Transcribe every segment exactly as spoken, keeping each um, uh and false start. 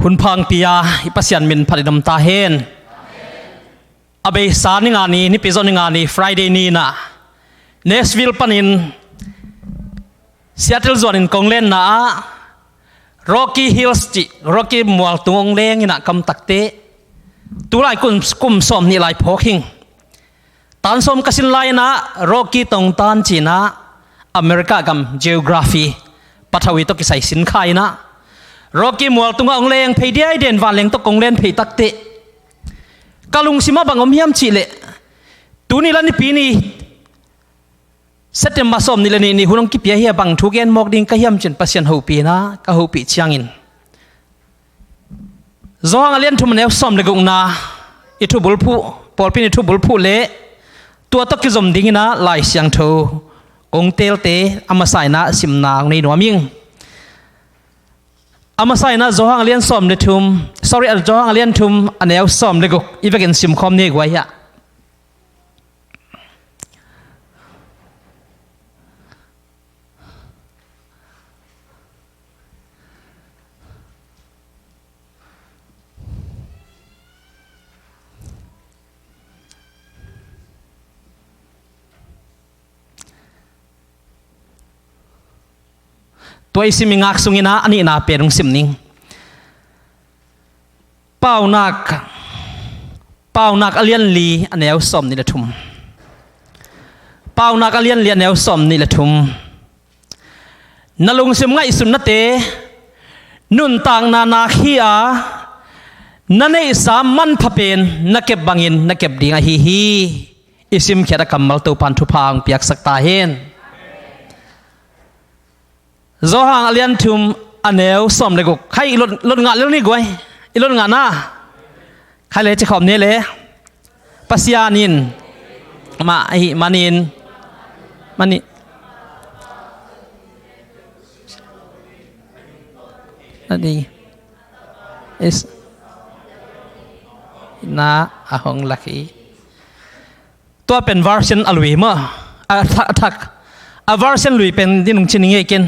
Hun phangpi a i Pasian min phat i dam ta hen. A beisa ni nga ni, nipi zawh ni nga ni, Friday ni-in ah Nashville panin Seattle zuanin kong lenna ah Rocky Hills cih Rocky mual tung hong leng in ah kamtakte tulai kum, kum sawm nih lai phawk hing. Tan sawm ka sin lai-in ah Rocky tong tan ci-in ah America gam geography pathawi tawh kisai sin kha in ah Rocky mual tungah hong leng phei diai den, vanleng tawh kong len phei takte ka lungsimah bang om hiam cih leh, tuni la nipi ni September sawm nih le nih ni hun hong kipia hi a, bang thu gen mawk ding ka hiam ci-in Pasian hopih in ah ka hopih ciangin Johan a lian thum a neu sawm le gukna i thubulphuh, pawlpi in i thubulphuh le tua tawh kizom dingin ah Lai Siangtho kong teelte a masa in ah simna hong nei nuam ing. A masa in ah Johan a lian sawm le thum, sorry, a Johan a lian thum a neu sawm le guk i vekin simkhawm ni guai hiah. Tua i sim i ngak sungin ah a nihna pen hong sim ning. Paunak, Paunak a lian li a neu sawm nih le thum. Paunak a lian li a neu sawm nih le thum. Na lungsim ngaihsutnate nuntakna nak hi a, na neihsa manpha pen na kep bangin na kep ding ahi hi. I simkhiat a kammal Topan thupha hong piaksak ta hen. Johan a lian thum a neu sawm le guk. Khai i lot, lot ngah lel ni guai. I lot ngah na. Khai le ci khawm ni le. Pasian in mah ahih manin, mani, mani is na a hong lak hi. Tua pen version a lui maw, a thak, a thak. A version lui pen din hong ci ning ei ken.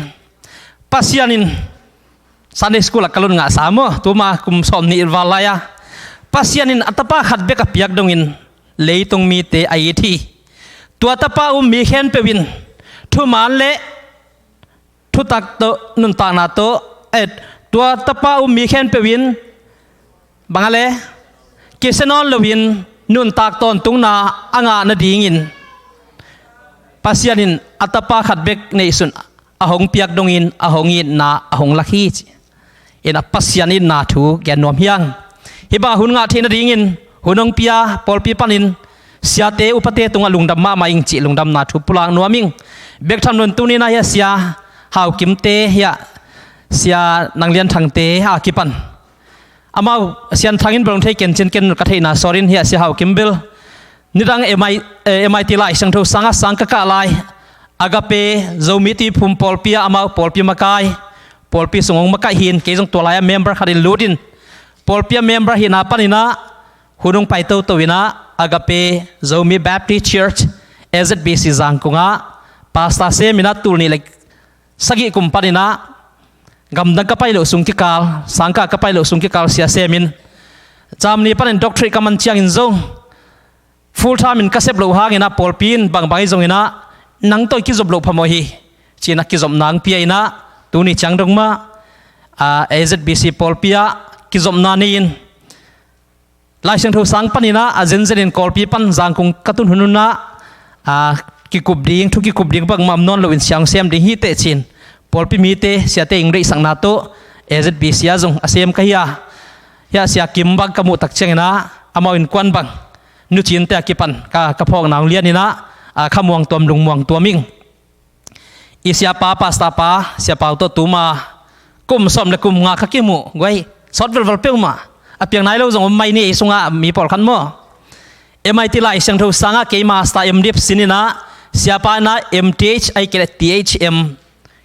Pasian in Sunday school ah ka lot ngah sa maw, tuma kum sawm nih val lai-a Pasian in a Tapa khat bek a piak dongin leitung mite a it hi. Tua Tapa um mi khempeuh in thuman le thutak tawh, nuntakna tawh, eh, tua Tapa um mi khempeuh in bang a le kisia nawn loin nuntak tawntungna a ngah nadingin Pasian in a Tapa khat bek neihsun a hong piak dongin a hong itna a hong lak hi ci. In a Pasian itna thu gen nuam hi hang. Hih bang a hun ngah theih nadingin hun hong pia pawlpi panin siate upate tungah lungdam mahmah ing cih lungdamna thu pulak nuam ing. Bek tham loin tuni-in ah hiah Sia Hau Kimte, hiah Sia Nang Lian Thangte a kipan amau Sian Thang in bel hong thei ken cin, ken ka theihna sawrin hiah Sia Hau Kim bel nidang M I, eh, M I T Lai Siangtho sangah sang ka kah lai Agape Zomi Tuiphum pawlpi ah amau pawlpi makai, pawlpi sung hong makaih hi-in kei zong tua lai-ah member khat in lut in pawlpi ah member hihna panin ah hun hong pai toto in ah Agape Zomi Baptist Church, A Z B C Zangkong ah pastor sem in ah tul nih le sagih kum panin ah gamdang ka pai loh sung kikal, sangkah ka pai loh sung kikal sia sem in Germany panin doctorate ka man ciangin zong full time in ka sep loh hangin ah pawlpi in bangbang ahi zongin ah nang tawh i kizop loh phamawh hi ci-in ah kizopna hong pia in ah tuni ciang dong mah, ah, A Z B C pawlpi ah kizopna nei-in Lai Siangtho sang panin ah a zenzenin Kawlpi pan Zangkong ka tun hun hun ah, ah, kikup ding, thu kikup ding bangmah om nawn loin siang sem ding hi teh ci-in pawlpi mite siate in deihsakna tawh A Z B C ah zong a sem ka hi a, hiah Sia Kim bang ka muh tak ciangin ah amau innkuan bang nucinte a kipan ka, ka phawkna hong lian in ah, ah, khamuang tuam lungmuang tuam ing. I siapa, pastor pa, Sia Pau tawh tuma kum sawm le kum nga ka kimuh guai, sawt velvel peuhmah. A piang nai lo zong om mai ni ei sungah mi pawlkhat maw. M I T Lai Siangtho sangah kei master M.Div sin in ah siapa in ah M.Th ahi kei leh T.H.M.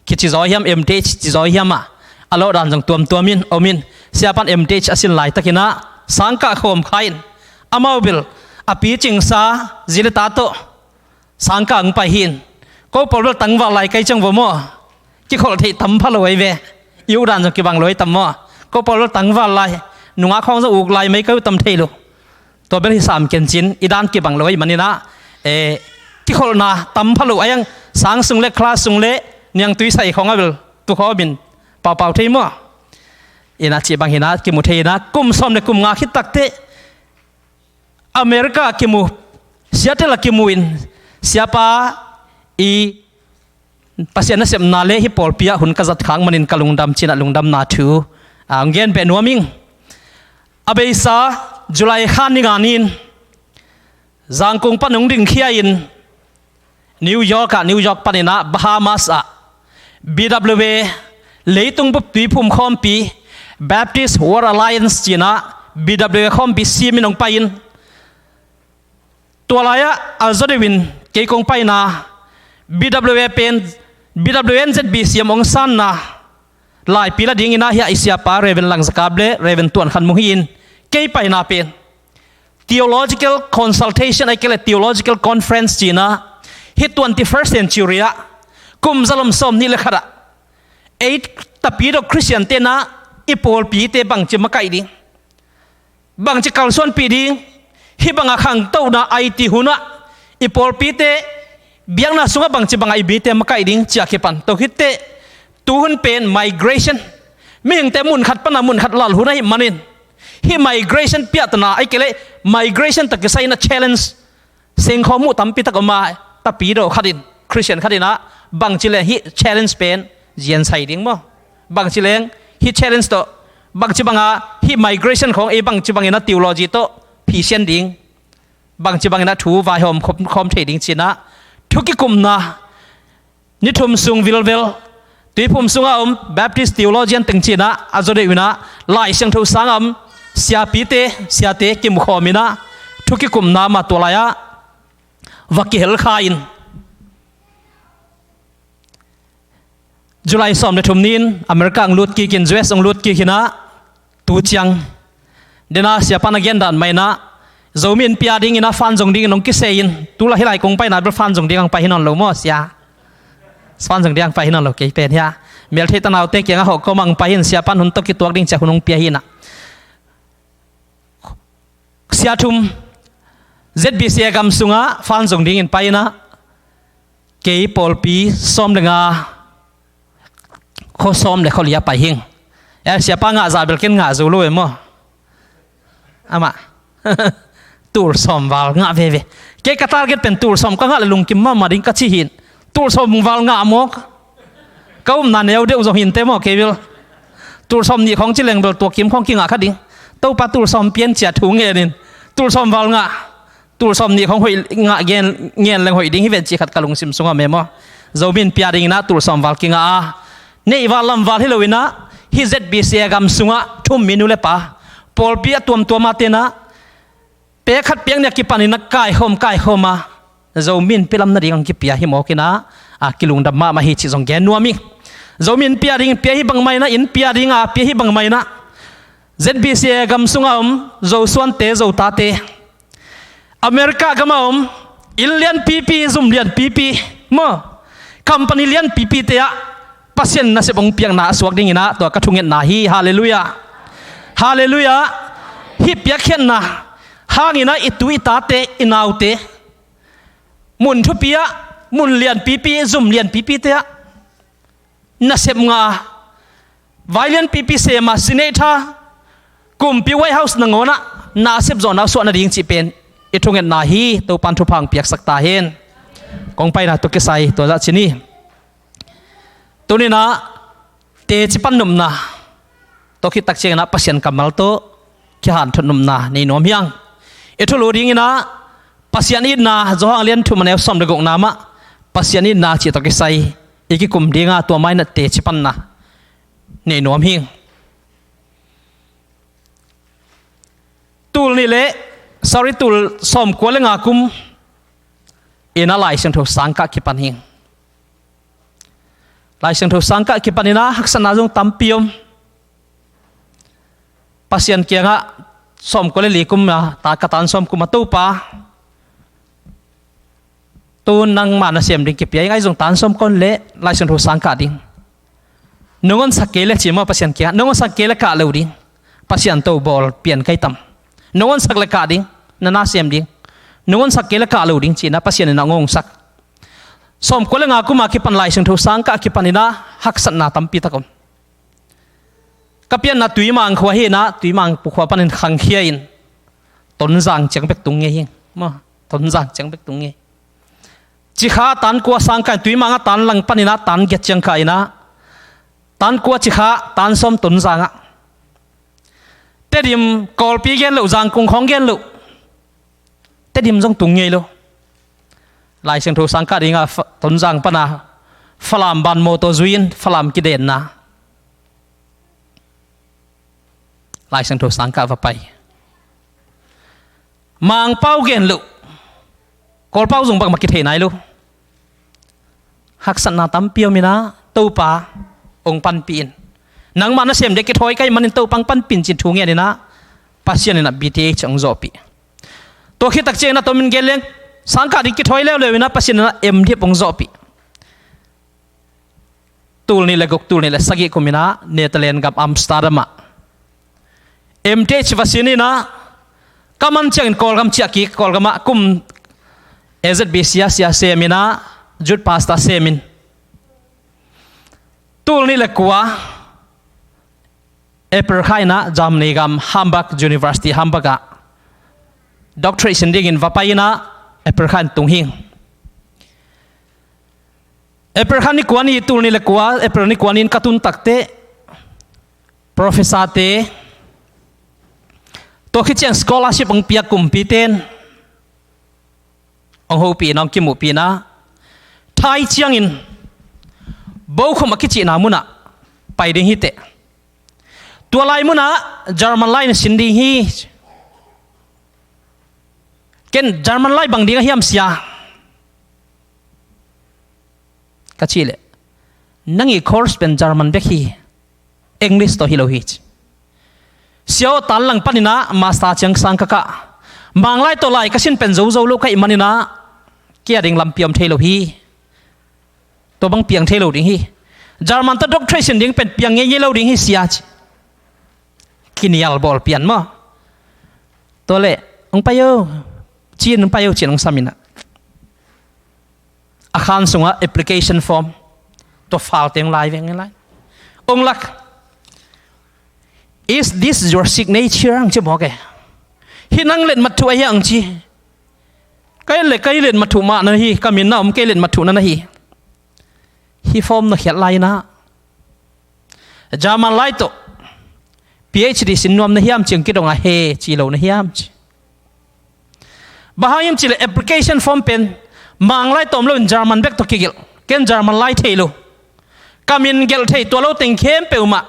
kici zaw hiam, M.Th ci zaw hiam ah a lawhdan zong tuamtuam in om in, siapa in M.Th a sin laitakin ah sangkah khawm kha in amau bel a picingsa zi le ta tawh sangkah hong pai hi in. Ko pawl bel tangval lai kai ciang vaw maw, kikholh theih tam pha lo ahi ve. I ukdan zong kibang lo ahi tam maw. Ko pawl bel tangval lai, nungak khawng zong uk lai mei ka uh tam thei lo. Tua bel hi sam kencin, i dan kibang lo ahih manin ah, eh, kikholhna tam pha lo a, hiang sang sung le class sung le niangtui sai khawng a bel tu khawm in paupau thei maw? Ina cih bang hi na kimu thei ina, kum sawm le kum nga khit takteh America a kimu, Seattle a kimu in, siapa i Pasian nasepna le hih pawlpi ah hun ka zat khak manin ka lungdam ci-in ah lungdamna thu, ah, hong gen beh nuam ing. A beisa July kha ni nga ni-in Zangkong pan hong dingkhia in New York ah, New York panin ah Bahamas ah B W A, Leitung Bup Tuiphum Khawmpi, Baptist World Alliance ci-in ah B W A khawmpi simin hong pai in, tua lai-ah a zaw deuh in kei kong paina B W A pen, B W A in Z B C M hong sanna laipi la dingin ah hiah i siapa Reverend Lang Za Kap le Reverend Tuan Khan Mung hi in, kei paina pen theological consultation ahih kei leh theological conference ci-in ah hih twenty-first century ah kum zalom sawm nih le khat ah ei Tapidaw Khristian te'n ah i pawlpite bangci makaih ding, bangci kalsuanpih ding, hih banga khangtohna a i cih hun ah i pawlpite biakna sungah bangci banga i mite makaih ding ci-a kipan. Tua khit teh tuhun pen migration, mihingte mun khat pana mun khat lal hun ahih manin, hih migration piahtana ahih kei leh migration tawh kisai-in ah challenge sengkhawm uh tampi tak om a, Tapidaw khat in, Khristian khat in ah bangci leng hih challenge pen ziansai ding maw? Bangci leng hih challenge tawh, bangci banga hih migration khawng ei bangci bangin ah theology tawh phisian ding, bangci bangin ah thu vaihawm khawm, khawm thei ding ci-in ah thu kikupna ni thum sung vilvel Tuiphum sungah om Baptist theologian teng ci-in ah a zaw deuh in ah Lai Siangtho sang a om siapite, siate kimukhawm in ah thu kikupna mah tua lai-ah va kihel kha in, July sawm le thum ni-in America hong lut kik in, U S hong lut kik in ah, tu ciang, den a siapa'n a gen dan mah in ah, Zomi Innpi a dingin ah fan zong dingin hong kisei in, tu lai hih lai kong paina bel fan zong ding hong pai hi nawn lo maw sia? Fan zong ding hong pai hi nawn lo, kei pen hiah. Meltheih tanaute kiangah hawh kawm hong pai in, siapa'n hun tawh kituak ding ci-a hun hong pia hi in ah. Sia thum Z B C A gam sungah fan zong dingin pai in ah, kei pawlpi sawm le nga, khua sawm le khua li-ah pai hing. Eh, siapa ngah zah bel ken ngah zo lo e maw? Amah. Tul sawm val ngah veve. Kei ka target pen tul sawm ka ngah le lungkim mahmah ding ka ci hi in. Tul sawm val ngah maw? Ka upna neu deuh zong hi inteh maw, kei bel. Tul sawm nih khawng ci leng bel tua kim khawng kingah kha ding. Topa tul sawm pia in ci-a thu ngen in. Tul sawm val ngah. Tul sawm nih khawng hoih ngah ngen, ngen leng hoih ding hi ven cih khat ka lungsim sungah om e maw? Zomi Innpi a dingin ah tul sawm val kingah a, neih val lam val hi lo in ah, hih Z B C A gam sungah thu-um mi nu le pa, pawlpi a tuamtuam a te'n ah, pek khat pek nih a kipanin ah kaikhawm, kaikhawm a, Zomi Innpi lam nading hong kipia hi mawk in ah, a kilungdam mahmah hi cih zong gen nuam ing. Zomi Innpi a dingin pia hi bangmah in ah, Innpi a dingin a pia hi bangmah in ah, Z B C A gam sungah om Zosuante, Zotate, America gam a om inn lianpipi, zum lianpipi maw, company lianpipite ah Pasian nasep hong piakna a suak dingin ah tua ka thungetna hi. Halleluiah. Halleluiah. Hih piakkhiatna hangin ah i tu i tate, i naute, mun thupi ah, mun lianpipi, zum lianpipite ah nasep ngah a, vai lianpipi sem a, Senate tha, kumpi White House nangawn ah na a sep zawhna uh suah nading cih pen i thungetna hi. Topa'n thupha hong piaksak ta hen. Kong paina tawh kisai tua zah ci ni. Tuni-in ah teci pan nopna tawh khit tak ciangin ah Pasian kammal tawh kihanthawn nopna nei nuam hi hang. I thulu dingin ah Pasian itna, Johan a lian thum a neu sawm le gukna mah, Pasian itna cih tawh kisai i kikum ding a, tua mah in ah teci panna nei nuam hi ing. Tul nih le, sorry, tul sawmkua le nga kum in ah Lai Siangtho sangkah kipan hi ing. Lai Siangtho sangkah kipan in ah haksatna zong tampi om. Pasian kiangah sawmkua le li kum a, ta ka tan sawm kum a, Topa, tu nangma nasem ding kipia ing, ahi zong tan sawm kon le Lai Siangtho sangkah ding. Nong honsak kei le ci maw Pasian kiangah, nong honsak kei le kah lo ding. Pasian to bawl pian kai tam. Nong honsak le kah ding, na na sem ding. Nong honsak kei le kah lo ding ci-in ah Pasian in ah hong honsak. Sawmkua le nga kum a kipan Lai Siangtho sang kah a kipan in ah haksatna tampi tak om. Ka pianna Tuimang khua hi-in ah, Tuimang pu khua panin khangkhia in Tonzang ciang bek tung ngei hi. Maw, Tonzang ciang bek tung ngei. Cikha tan kua sang kah in Tuimang a tan lang panin ah tan giat ciang kah in ah, tan kua Cikha, tan sawm Tonzang ah. Tedim Kawlpi gen loh, Zangkung khawng gen loh. Tedim zong tung ngei lo. Lai Siangtho sang kah ding ah Fa-, Tonzang pan a Falam ban mawtaw zui-in Falam kidenna. Lai Siangtho sang kah va pai. Mangpau gen loh. Kawlpau zong bangmah kithei nai lo. Haksatna tampi om in ah, Topa hong panpih in. Nangmah nasem ding kithawi ka hih manin Topa hong panpih in ci-in thu ngen in ah, Pasian in ah B T H hong zawhpih. Tua khit tak ciangin ah tomin gen leng, sang kah ding kithawi leuleu in ah Pasian in ah M.Div hong zawhpih. Tul nih le guk, tul nih le sagih kum in ah Netherlands gam Amsterdam ah M.Th va sin in ah, ka man ciangin Kawlgam ciah kik, Kawlgam ah kum A Z B C a sia sem in ah, youth pastor sem in. Tul nih le kua, April kha in ah Germany gam Hamburg University, Hamburg ah doctorate sin dingin va pai in ah April kha in tung hi. April kha ni kua ni, tul nih le kua, April ni kua ni in ka tun takteh professor te, tua khit ciang scholarship hong piak kumpite in hong hopih in ah, hong kimuhpih in ah, Thai ciangin Bokhum a kicihna munah pai ding hi teh. Tua lai munah German lai na sin ding hi. Ken German lai bang ding a hiam sia ka cih leh, nang i course pen German bek hi, English tawh hi lo hi ci. Sia aw, tan lang panin ah master ciang sang ka kah. Manglai tawh lai ka sin pen zozo lo ka hih manin ah, kei a ding lampi om thei lo hi. Tua bang piang thei lo ding hi. German tawh doctorate sin ding pen piang ngeingei lo ding hi sia ci. Kinial bawl pian maw. Tua leh, hong pai o, ci-in hong pai o, ci-in hong sam in ah, a khan sungah application form tua file teng lai veng lai. Hong lak. "Is this your signature?" hong ci mawk e. "Hih nang letmat thuh ahi a?" hong ci. "Kei le kei letmat thuh mah na hi, ka min na om kei letmat thuh na na hi." Hih form na khiat lai in ah, German lai tawh PhD sin nuam na hiam ci-in kidong a, "He," ci lo na hiam ci. Bang hang hiam cih leh application form pen Manglai tawm loin German bek tawh kigelh. Ken German lai thei lo. Ka min gelh thei tua lo teng khempeuh mah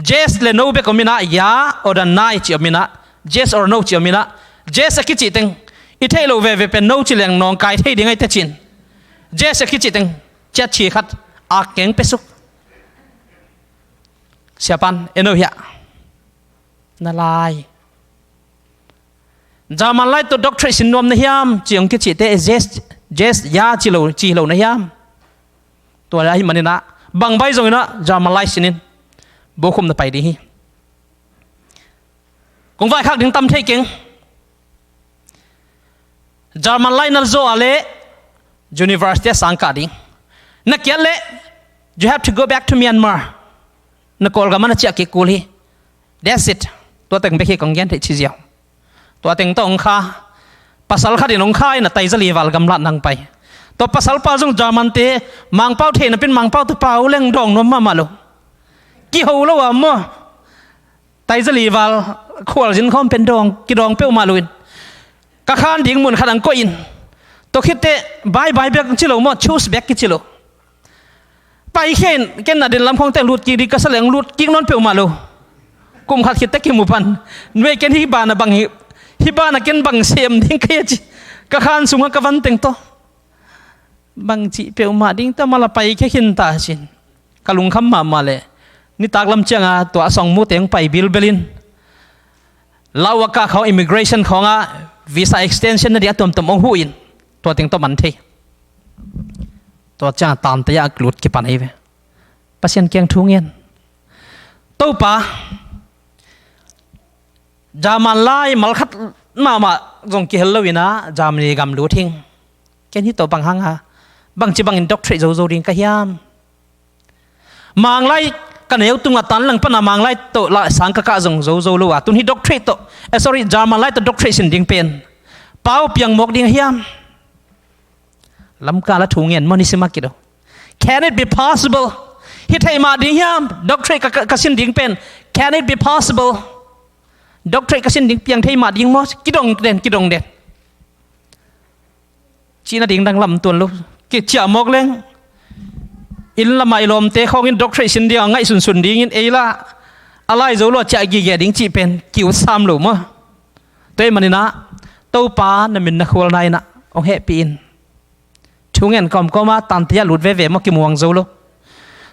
yes le no bek om in ah, "Ja oder nein" ci om in ah, yes or no ci om in ah, yes a kicih teng, i theih loh veve pen no ci leng nawngkai thei ding ahi teh ci-in, yes a kicih teng ciat ci khat ak keng pe suk. Siapan, "En o hiah." Na lai. "German lai tawh doctorate sin nuam na hiam?" ci hong kicih teh, "Yes, yes, ja," ci lo, ci lo na hiam? Tua lai ahih manin ah, bang bai zongin ah German lai sin in, Bokhum na pai ding hi. Kong vaikhak ding tam thei keng. German lai na zawh a leh university a sang kah ding. Na kiat leh, "You have to go back to Myanmar." Na Kawlgam ah na ciah kik kul hi. That's it. Tua teng bek hi kong gen theih ci ziau. Tua teng tawh hong kha. Pasal khat in hong kha in a, taizali val gamlat nang pai. Tua pasalpa zong German te, Mangpau thei napi-in Mangpau tawh pau leng dawng nuam mahmah lo. Kiho lo a maw. Taizali val khualzin khawng pen dawng, kidawng peuhmah lo in. Ka khan ding mun khat hong koih in. Tua khit teh, bye bye bek ci lo maw, tschüss bek kici lo. Paikhia in, ken a den lam khawng teh lut kik ding ka sa leng, lut kik nawn peuhmah lo. Kum khat khit teh kimu pan. Nuai ken hih banah bang hi, hih banah ken bang sem ding ka hia ci. Ka khan sungah ka van teng tawh, bang cih peuhmah ding, tua mah la paikhia khin ta ci-in ka lungkham mahmah leh, nitak lam ciangah tua a sawng mute hong pai bilbel in, Lauaka khawng, immigration khawngah visa extension na ding a tuamtuam hong huh in, tua teng tawh man thei. Tua ciangah Tantaia lut kipan ahi ve. Pasian kiang thu ngen. Topa, German lai malkhat mahmah zong kihel lo inah Germany gam lut hing. Ken hi tawh bang hanga, bangci bangin doctorate zozo ding ka hiam? Manglai ka neu tungah tan lang pana Manglai tawh la sang ka kah zong zozo lo a, tun hi doctorate tawh, eh, sorry, German lai tawh doctorate sin ding pen pau piang mawk ding a hiam? Lamkal a thu ngen maw, ni sim a kit uh. Can it be possible? Hi thei mah ding hiam? Doctorate ka, ka, ka sin ding pen, can it be possible? Doctorate ka sin ding piang thei mah ding maw? Kidong den, kidong den. Cihna ding dang lam tuan lo. Kiciah mawk leng, inn lamah i lawmte khawngin doctorate sin ding a ngaihsunsun dingin ei lah a lai zo lo a ciah gige ding cih pen kiu sam lo maw? Tua ahih maninah Topa na min na khualna inah hong hehpih in. Thu ngen kawmkawma tante a lut veve maw, kimuang zo lo.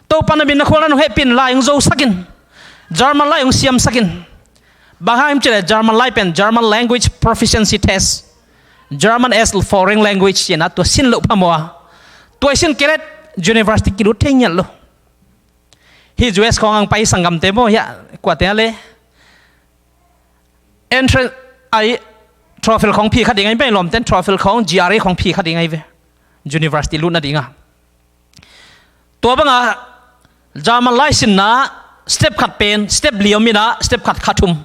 Topa na min na khualna hong hehpih in, lai hong zosakin, German lai hong siamsakin. Bang hang hiam cihleh German lai pen German language proficiency test, German as foreign language ci-inah tua sin loh phamawh a, tua i sin kei leh university kilut thei ngiat lo. Hih U S khawng ang pai sanggamte maw, hiah kuate a le entrance ai, TOEFL khawng phi kha ding ai ve, lawmten TOEFL khawng, G R E khawng phi kha ding ai ve, university lutna dinga. Tua banga German lai sinna step khat pen step li om inah step khat kha thum.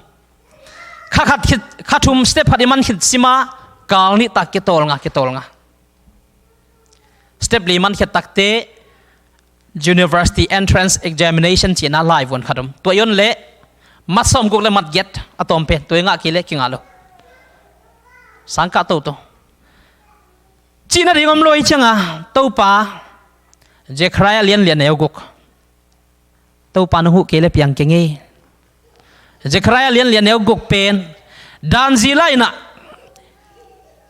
Kha khat khit, kha thum, step khat i man khit sima kal nih tak kitawl nga, kitawl nga. Step li man khit takte university entrance examination ci-inah laivuan khat om. Tua i on leh mat sawmguk le mat giat a tawm pen, tua i ngah kei leh kingah lo. Sangkah toto. Cihna ding om lo i cianga, Topa, Zechariah lian li a neu guk. Topa nong huh kei leh piang keng ei. Zechariah lian li a neu guk pen, danzila inah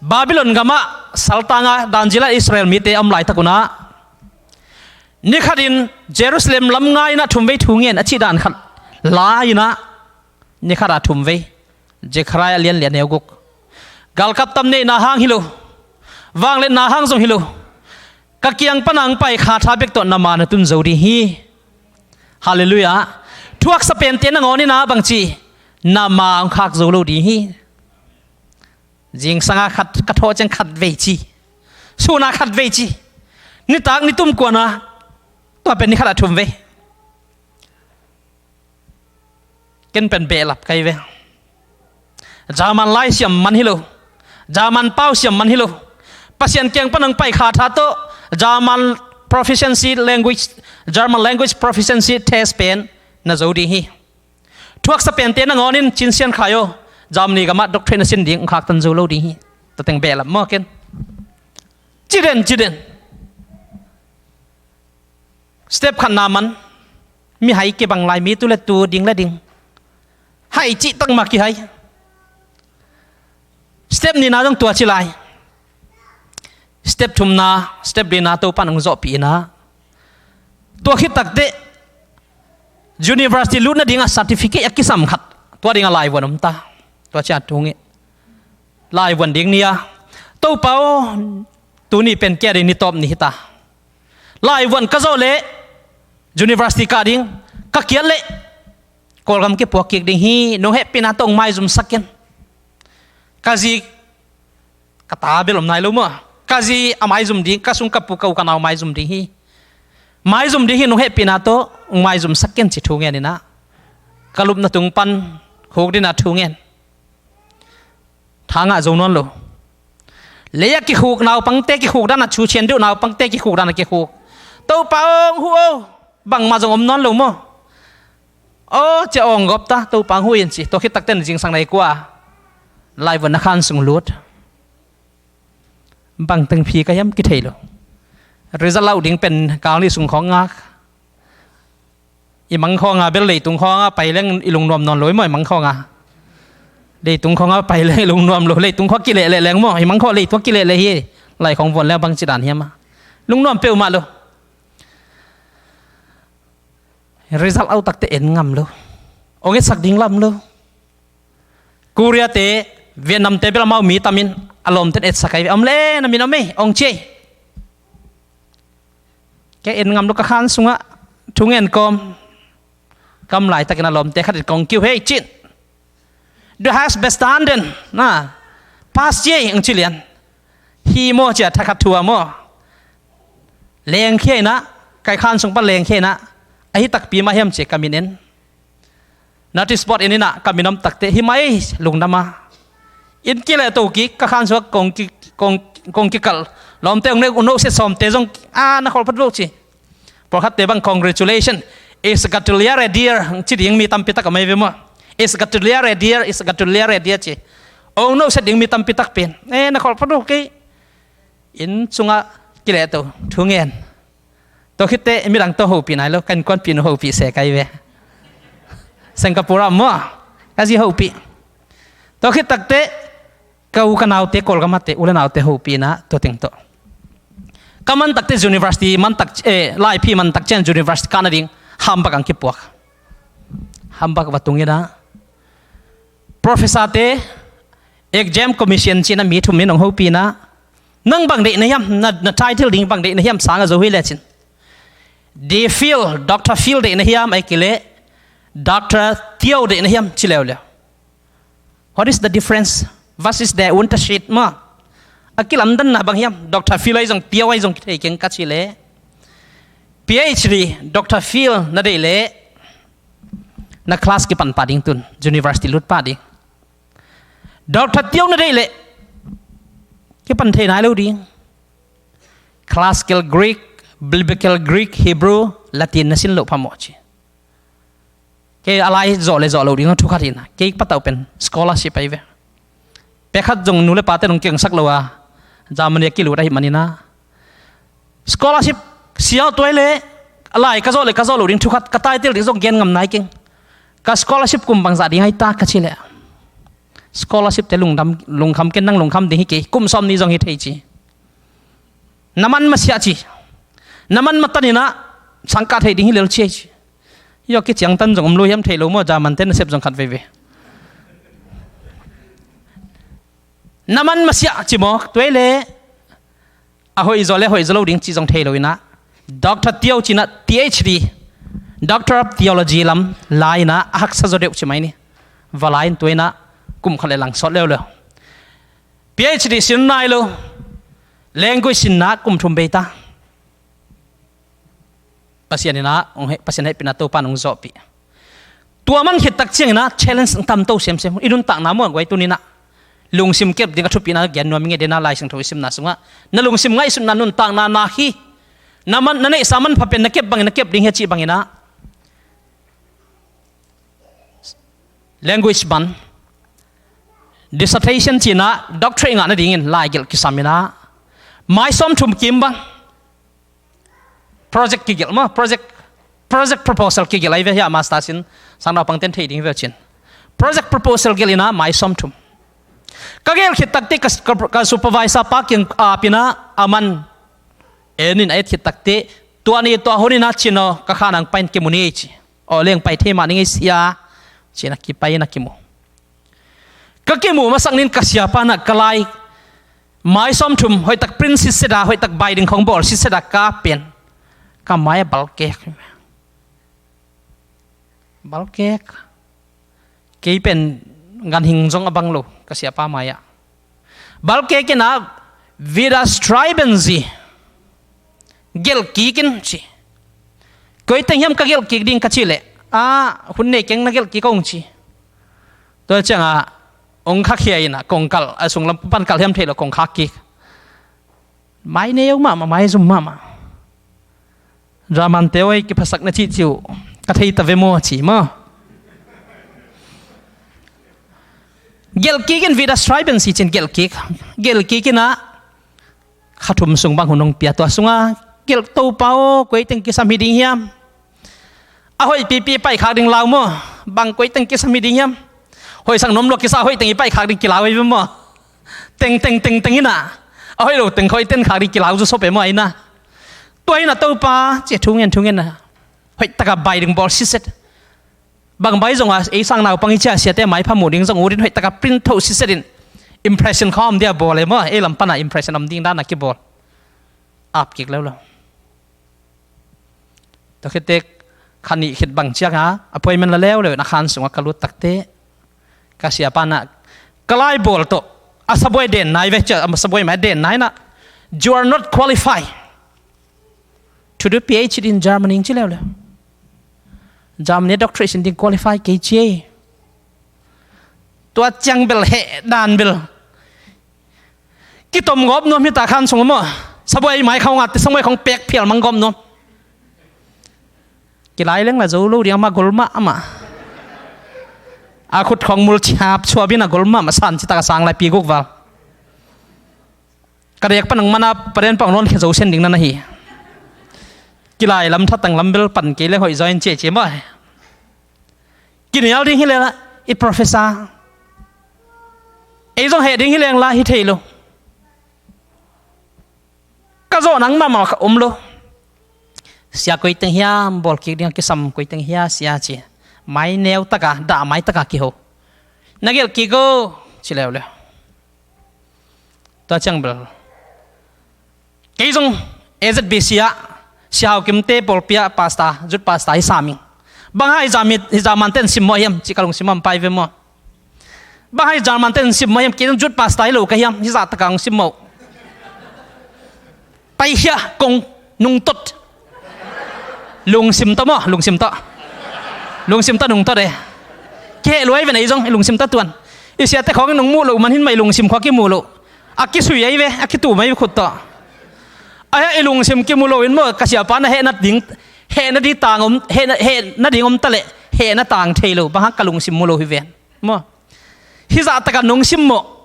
Babylon gamah saltanga danzila Israel mite a om laitak unah, nikhatin Jerusalem lam nga inah thumvei thu ngen a cih dan khat la inah, nikhatah thumvei. Zechariah lian li a neu guk. Galkap tam neihna hang hi lo, vangliatna hang zong hi lo, ka kiang pana hong pai kha tha bek tawh na ma na tun zo ding hi. Halleluiah. Thuaksa pente nangawn inah bangci, na ma hong khak zo lo ding hi. Zingsanga khat ka thawh ciang khat vei ci, suna khat vei ci, nitak nitum kuana, tua pen nikhatah thumvei. Ken pen behlap ka hi ve. German lai siam man hi lo, German pau siam man hi lo, Pasian kiang pana hong pai kha tha tawh German proficiency language, German language proficiency test pen na zo ding hi. Thuaksa pente nangawnin Cin Sian Khai aw, Germany gamah doctorate na sin ding hong khaktan zo lo ding hi. Tua teng behlap maw ken? Ci den, ci den. Step khatna man, mihai kibang lai, mi tu le tu, ding le ding. Hai cih tak mah kihai. Step nihna zong tua ci lai. Step thumna, step lina Topa nong zawhpih inah, tua khit takteh university lutna dingah certificate a kisam khat, tua dingah laivuan om ta. Tua ciah thu ngen, laivuan ding ni a, Topa aw, tuni pen kei a ding ni tawp ni hi ta. Laivuan ka zawh leh university kah ding, ka kiat leh Kawlgam kipuak kik ding hi, nong hehpihna tawh hong maizumsak ken. Ka zi, ka ta bel om nai lo maw, ka zi a maizum ding, ka sung ka pu ka u ka nau maizum ding hi. Maizum ding hi, nong hehpihna tawh hong maizumsak ken ci thu ngen inah, ka lupna tung pan khuk dinah thu ngen. Tha ngah zo nawn lo. Lei-ah kikhuk naupangte kikhuk danah, thu cian deuh naupangte kikhuk danah kikhuk. Topa aw, hong huh aw. Bangmah zong om nawn lo maw? Aw, cia awng gawp ta, Topa hong huh in ci. Tua khit takte na zingsang na i kua laivuan na khan sung lut. Bang teng phi ka hiam kithei lo. Result lau ding pen kal nih sung khawng ngak. I mangkhawnga bel leitung khawnga pai leng i lungnuam nawn lo i maw, i mangkhawnga. Leitung khawnga pai leng i lungnuam lo, leitung khaw kilehleh leng maw, i mangkhaw leitung kilehleh hi. Lai khawng vuan leng bangci dan hiam a, lungnuam peuhmah lo. Result autakte en ngam lo. Ong etsak ding lam lo. Koreate, Vietnamte bel amau mi tamin a lawmten etsak ai ve. Om le, na min om ei, ong ci ei. Kei en ngam lo, ka khan sungah thu ngen kawm. Kam laitakin a lawmte khat in kong kiu hei cin. Du hast bestanden, na, pass ci ei ang ci lian. Hi maw cia thakhat thua maw. Lengkhia inah, kaikhan sung pan lengkhia inah, ahi takpi mah hiam ci ka min en. Notice board en inah ka min om takte hi mai lungdam a. Inn kilehto kik ka khan sungah kong ki, kong, kong kikalh. Lawmte ong ne, ong no se sawmte zong a na kholh phat lo ci. Pawlkhatte bang congratulation. Is gatuliare dear ci ding mi tampi tak a mai ve maw. Is gatuliare dear, is gatuliare dear ci. Ong no se ding mi tampi tak pen. E na kholh phat lo kei. Inn sungah kilehto thu ngen. Tua khitte midang tawh hopih nai lo, ka innkuanpih nu hopih se kai ve. Singapore ah maw, ka zi hopih. Tua khit takte ka u ka naute Kawlgam ahte u le naute hopih inah tua teng tawh. Ka man takte university man tak, eh, laiphi man tak ciang university kah nading hambak ang kipuak. Hambak va tung inah professor te, exam commission ci inah mi thum in ong hopih inah, nang bang deih na hiam, na, na title ding bang deih na hiam, sang a zo hi le cin. D Phil, Doctor Phil deih na hiam, ai kile, Doctor Teo deih na hiam ci leuleu. What is the difference? What is the unterschied maw? A kilamdanna bang hiam, Doctor Phil ai zong Teo ai zong kithei keng ka ci le. P H D, Doctor Phil na deih le na class kipan pah ding tun, university lut pah ding. Doctor Teo na deih leh kipan thei nai lo ding. Classical Greek, Biblical Greek, Hebrew, Latin na sin loh phamawh ci. Kei a lai zawh le zawh loh ding a thukhat hi inah, kei patauh pen scholarship ahi ve. Pekhat zong nu le pate nong kiangsak lo a, Germany a kilut ahi man inah, scholarship sia uh tuai le, a lai ka zawh le ka zawh loh ding thukhat, ka title ding zong gen ngam nai keng. Ka scholarship kum bangzah ding ahi ta ka ci leh, scholarship te lungdam, lungkham ken, nang lungkham ding hi kei, kum sawmnih zong hi thei ci. Na man masiah ci. Na man matan inah sangkah thei ding hi lel ci ei ci. Hi aw, kiciangtan zong om lo hiam, thei lo maw, German te nasep zong khat veivei. Na man masiah ci maw, tuai le a hoih zaw le hoih zaw lo ding ci zong thei lo inah, Doctor Teo ci inah T H D, Doctor of Theology lam la inah a haksa zaw deuh ci mai ni. Va la in tua inah kum khat le lang sawt leuleu. P H D sin nai lo, language sinna kum thum bei ta. Pasian inah, ong heh, Pasian hehpihna Topa nong zawhpih. Tua man khit tak ciang inah challenge ang tam to semsem. I nuntakna muang guai tun inah lungsim kep ding a thupina gen nuam i ngei dena, Lai Siangtho i simna sungah na lungsim ngaihsutna nuntakna na hi. Na man, na neihsa manpha pen na kep bangin na kep ding hi a cih bang inah language ban, dissertation ci inah doctorate ngah nadingin laigelh kisam inah mai sawm thum kim bang project kigelh maw, project, project proposal kigelh ahi ve hi a, master sin sang naupang ten thei ding hi ve cin. Project proposal gelh inah mai sawm thum. Ka gelh khit takte ka, ka, ka supervisor pa kiang ap inah a man en in a et khit takte, tua ni tua hun inah cin aw, ka khan ang pai in kimu ni ci. Aw leng, pai thei mah ning ei sia, ci inah kipai inah kimu. Ka kimu masak nin ka siapa inah ka lai mai sawm thum hoihtak print sitset a, hoihtak bai ding khong bawl sitset a ka pen ka mai a balkek. Balkek. Kei pen ganhing zong a bang lo ka siapa mai-ah. Balkek inah Vida Streibenzi gelh kik in ci. Koi teng hiam ka gelh kik ding ka cih leh, a, hun nei keng, na gelh kik ong ci. Tua ciangah ong khakhia inah kong kalh, a sunglam pan kalh hiam thei lo kong khak kik. Mai neu mahmah, mai zum mahmah. German te aw, ei kiphasak na cih ciu ka thei ta ve maw ci maw. Gelh kik in, Vida Streibenzi cin gelh kik. Gelh kik inah kha thum sung bang hun ong pia, tua sungah gelh, Topa aw, koi teng kisam hi ding hiam? A hoih pipi paihkhak ding lau maw. Bang koi teng kisam hi ding hiam? Hoih sak nuam lua kisa, a hoih teng i paihkhak ding kilau ahi ve maw. Teng teng teng teng inah a hoih lo teng khawi ten khak ding kilau zu sop e maw, a inah. Tua inah Topa ci a, thu ngen, thu ngen a, hoih taka bai ding bawl sitset. Bang bai zong a ei sang naupang i cia siate maipha mu ding zong ut in hoih taka print tho sitset in impression kha om dia bawl e maw, ei lam pana impression om ding dana kibawl. Ap kik leuleu. Tua khit tek Kha nih khit bang ciang a appointment la leuleu in a khan sungah ka lut takte, ka siapa in ah ka laibawl tawh a sabuai den nai ve, cia a sabuai mai den nai in ah, "You are not qualified to do P H D in Germany," ci leuleu. "Germany doctorate sin ding qualify kei," ci. Tua ciang bel heh dan bel kitom gawp nuam hi ta, khan sung maw. Sabuai mai khawng a te, sabuai khawng pek phial mang gawp nuam. Kilai leng la zo lo ding, amah gol mahmah. A khut khawng mul ciap chuap in a gol mahmah, san ci tak a sang lai pi guk val. Ka dek pan nang mana paden pang nawn khe zo sen ding na na hi. Kilai lam thatang lam bel pan kei leng hoih zaw in ci ci maw. Kinial ding hi leh la, i professor. Ei zong heh ding hi leng la, hi thei lo. Ka zawh nang mahmah ka om lo. Sia koi teng hiam, bawl kik ding a kisam koi teng hia, sia ci. Mai neu taka, dah mai taka kiho. Na gelh kik o, ci leuleu. Tua ciang bel kei zong A Z B C ah, Sia Hau Kim te pawlpi ah pastor, youth pastor hi sam ing. Bang hang hi, German, hi German ten simmawh hiam, ci ka lungsim ah om pai ve maw. Bang hang hi German ten simmawh hiam, kei zong youth pastor hi lo ka hiam, hi zah taka hong simmawh. Paikhia kong nungtot. Lungsim tawh maw, lungsim tawh. Lungsim tawh nungtot e. Kiheh luai ve na, i zong i lungsim tawh tuan. I siate khawng i nung muh loh man hin mah i lungsim khawng kimuh loh. A kisui ahi ve, a kitum ahi ve khut tawh. Ahi a i lungsim kimuh loh in maw, ka siapa na heh nading, heh nading tang om, heh na, heh nading om ta leh, heh na tang thei lo, bang hang ka lungsim muh loh hi ven. Maw. Hi zah taka nung simmawh.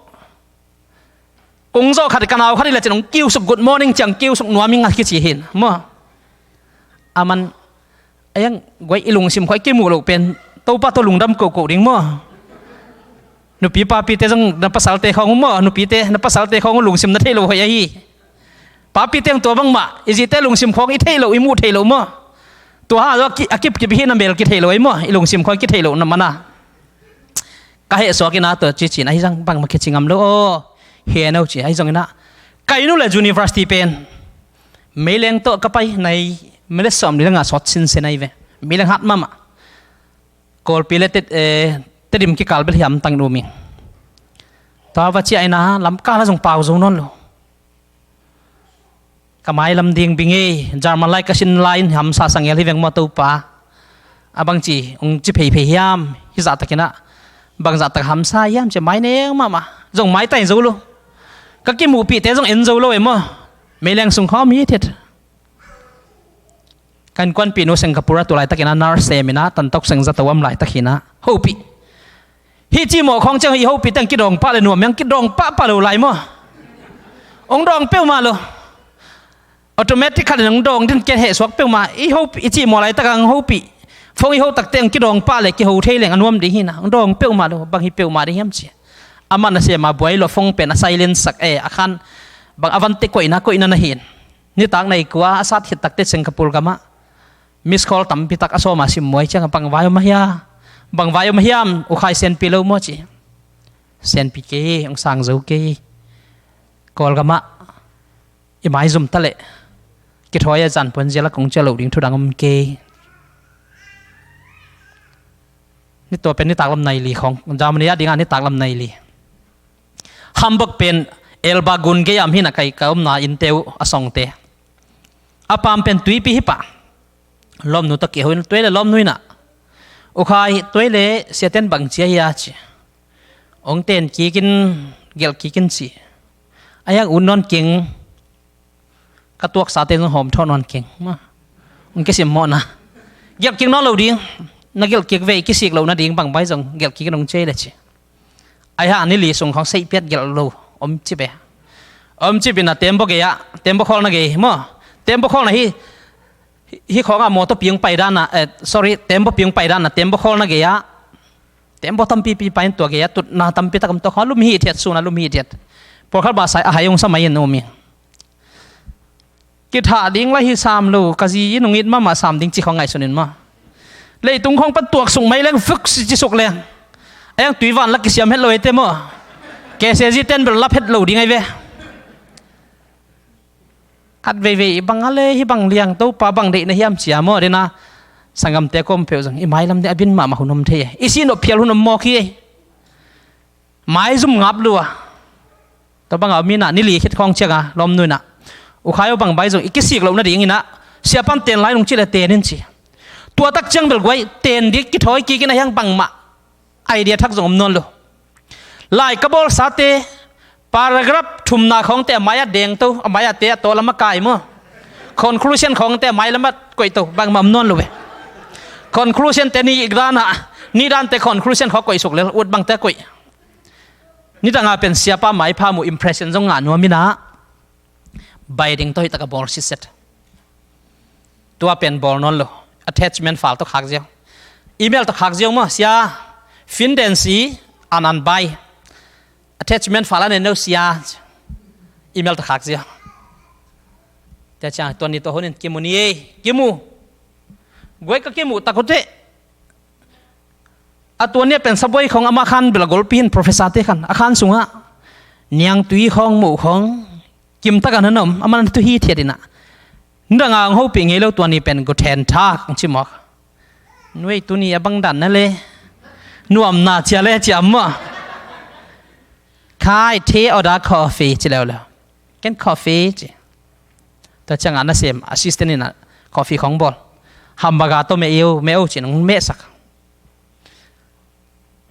Kong zawh khat, ka nau khat hi leh cin hong kiusuk, "Good morning," ciang kiusuk nuam ing a kici hin. Maw. A man, a iang guai i lungsim khawng i kimuh loh pen, Topa tawh lungdam kohkoh ding maw. Nupi papite zong na pasalte khawng uh maw, nupite na pasalte khawng uh lungsim na theih loh hoih ahi. Papite hong tua bangmah, i zite lungsim khawng i theih loh, i muh theih loh maw. Tua hang a kipkip hi na mel kitheih loh ahi maw, i lungsim khawng i kitheih loh na mana. Ka heh suak in a tua ci cin ahi zang bangmah kici ngam lo aw. Heh no ci ahi zong in a. Ka inn uh le university pen meileng tawh ka pai nai, minute sawm li le nga sawt sinsen ahi ve. Meileng hat mahmah. Kawlpi le Te, eh, Tedim kikal bel hiam tang nu ming. Tua va ciah in a lamkal a zong pau zo nawn lo. Ka mailam ding bing ei, German lai ka sin lai in hamsa sa ngel hi veng maw Topa. A bangci hong ci pheiphei hiam, hi zahtakin ah bangzahtak hamsa hiam ci, mai neng mahmah. Zong maitai zo lo. Ka kimuhpihte zong en zo lo e maw. Meileng sung khawng om hithiat. Ka innkuanpih nu Singapore ah tu laitakin ah nurse sem in ah, tantok seng zato om laitak hi in ah hopih. Hih cimawh khawng ciang i hopih teng kidawng pah le nuam hiang, kidawng pahpah lo lai maw. Hong dawng peuhmah lo. Automatic khat in hong dawng din, kihehsuak peuhmah. I hopih, i cimawh laitak ah hong hopih. Phone i ho takte hong kidawng pah le kiho thei leng a nuam ding hi in ah. Hong dawng peuhmah lo, bang hi peuhmah ding hiam ci. Amah nasem a buai lo, phone pen a silent sak e, a khan bang a vante koihna koihna na hi in. Nitak nai kua a sat khit takte Singapore gamah miss call tampi tak a sawm a sim muai ciang a, bang vai om a hia? Bang vai om a hiam? U Khai senpi lo maw ci. Senpi kei, hong sang zo kei. Kawlgam ah i maizum ta leh kithawi a zan puan zial a kong ciah loh ding thu dang om kei. Ni tua pen nitak lam nai li khawng, Germany a ding a nitak lam nai li. Hamburg pen Elba gun gei a om hi in ah, kai ka omna innte uh a songte. A paam pen tuipi hi pah. Lawmnu tawh kiho in, tuai le lawmnu in ah, U Khai, tuai le siaten bang ci a hia ci. Hong ten kik in, gelh kik in ci. A hiang ut nawn keng. Ka tuaksate zong hawm thawh nawn keng. Hong kisim mawhna. Gelh kik nawn lo ding. Na gelh kik ve, i kisik loh nading bang bai zong gelh kik in hong ci ei le ci. Ahi hang ni li sung khawng seihpiat gelh lo om cip e. Om cip in ah tembaw gei ah, tembaw khawlna gei maw. Tembaw khawlna hi, hi khawng ah mawtaw pi hong pai dan ah, eh, sorry, tembaw pi hong pai dan ah, tembaw khawlna gei ah. Tembaw tampipi pai in tua gei ah, tutna tampi tak om, tua khawng ah lum hithiat, sun ah lum hithiat. Pawlkhat bah sai a hai hong sa mai in um hi. Kithah ding la hi sam lo, ka zi in hong it mahmah sam ding ci khawng ngaihsun in maw. Leitung khawng pan tuaksuk mai leng, fuk si cisuk leng. A hiang tuivan la kisiam het lo ei te maw. K C Z ten bel lap het lo ding ahi ve. Khat veivei bang a le hi bang liang, Topa bang deih na hiam cia maw, dena. Sanggamte kawm peuh zong i mailam ding a bin mahmah hun om thei e. I si nop phial hun om mawk hi e. Maizum ngap lua. Tua banga om inah ni li khit khawng cianga lawmnu inah, U Khai aw, bang bai zong i kisik loh nadinginah siapan ten lai nung cih le ten in ci. Tua tak ciang bel guai ten dik kithawi kik in a hiang bangmah idea thak zong om nawn lo. Lai ka bawlsate paragraph thumna khawngte a mai-ah dengto, a mai-ah te a tawlam a kai maw? Conclusion khawngte a mailam ah koihto, bangmah om nawn lo ve. Conclusion te nih dan ah, nih dante conclusion khawng koihsuk lel, ut bangte koih. Nidanga pen siapa maipha mu impression zong ngah nuam inah bai ding tawh hi taka bawl sitset. Tua pen bawl nawn lo. Attachment file tawh khak ziau. Email tawh khak ziau maw, sia. Fin den si an an bai. Attachment file an en no sia. Email tawh khak ziau. Tia ciang tua ni tua hunin kimu ni ei. Kimu. Guai ka kimu tak uh teh. A tua nia pen sabuai khawng ama khan bel a golpi hin professor te khan a khan sungah niangtui khawng muh khawng kimtak a na om, a man tu hi thiat inah. Nidanga ang hopih ngei lo tua ni pen guthen thak ang ci mawk. Nuai tuni a bang dan na le nuamna cia le cia maw? Khai, tea order, coffee ci leuleu. Ken coffee ci. Tua ciangah nasem assistant inah coffee khawng bawl. Hamburger tawh meh iu, meh o ci nong mehsak.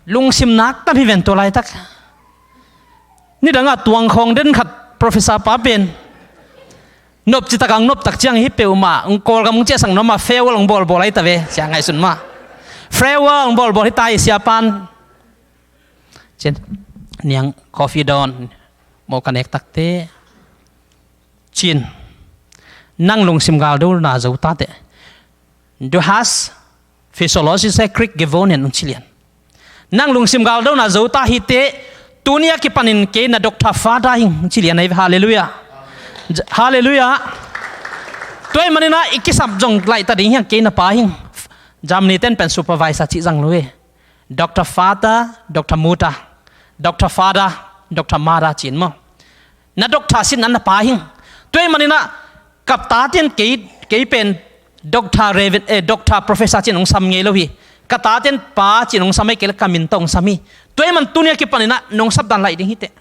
Lungsim nak tam hi ven tua laitak. Nidangah tuang khawng den khat professor pa pen nop citak ang nop tak ciang hi peuhmah, ung Kawlgam ung ciahsak nuamah farewell ung bawlbawl ahi ta ve, cia ngaihsun mah. Farewell ung bawlbawl hi ta hi siapan. Cin, niang coffee dawn mo ka nek takte. Cin, nang lungsim galdona zo ta teh. Du hast physiologische Krieg gewonnen, ung ci lian. Nang lungsim galdona zo ta hi teh, tuni a kipanin kei na doctor father hing, ung ci lian ahi ve. Halleluiah. Halleluiah. Tua ahih maninah i kisap zong laihta ding hiang, kei na pa hing. Germany ten pen supervisor cih zang lo hi. Doctor father, Doctor mother, Doctor father, Doctor mother cin maw? Na doctor sin an na pa hing. Tua ahih maninah ka taten kei, kei pen doctor Reverend, eh, doctor professor cin hong sam ngei lo hi. Ka taten pa cin hong sam ahi kei le ka min tawh hong sam hi. Tua ahih man tuni a kipaninah nong sap dan laih ding hi teh.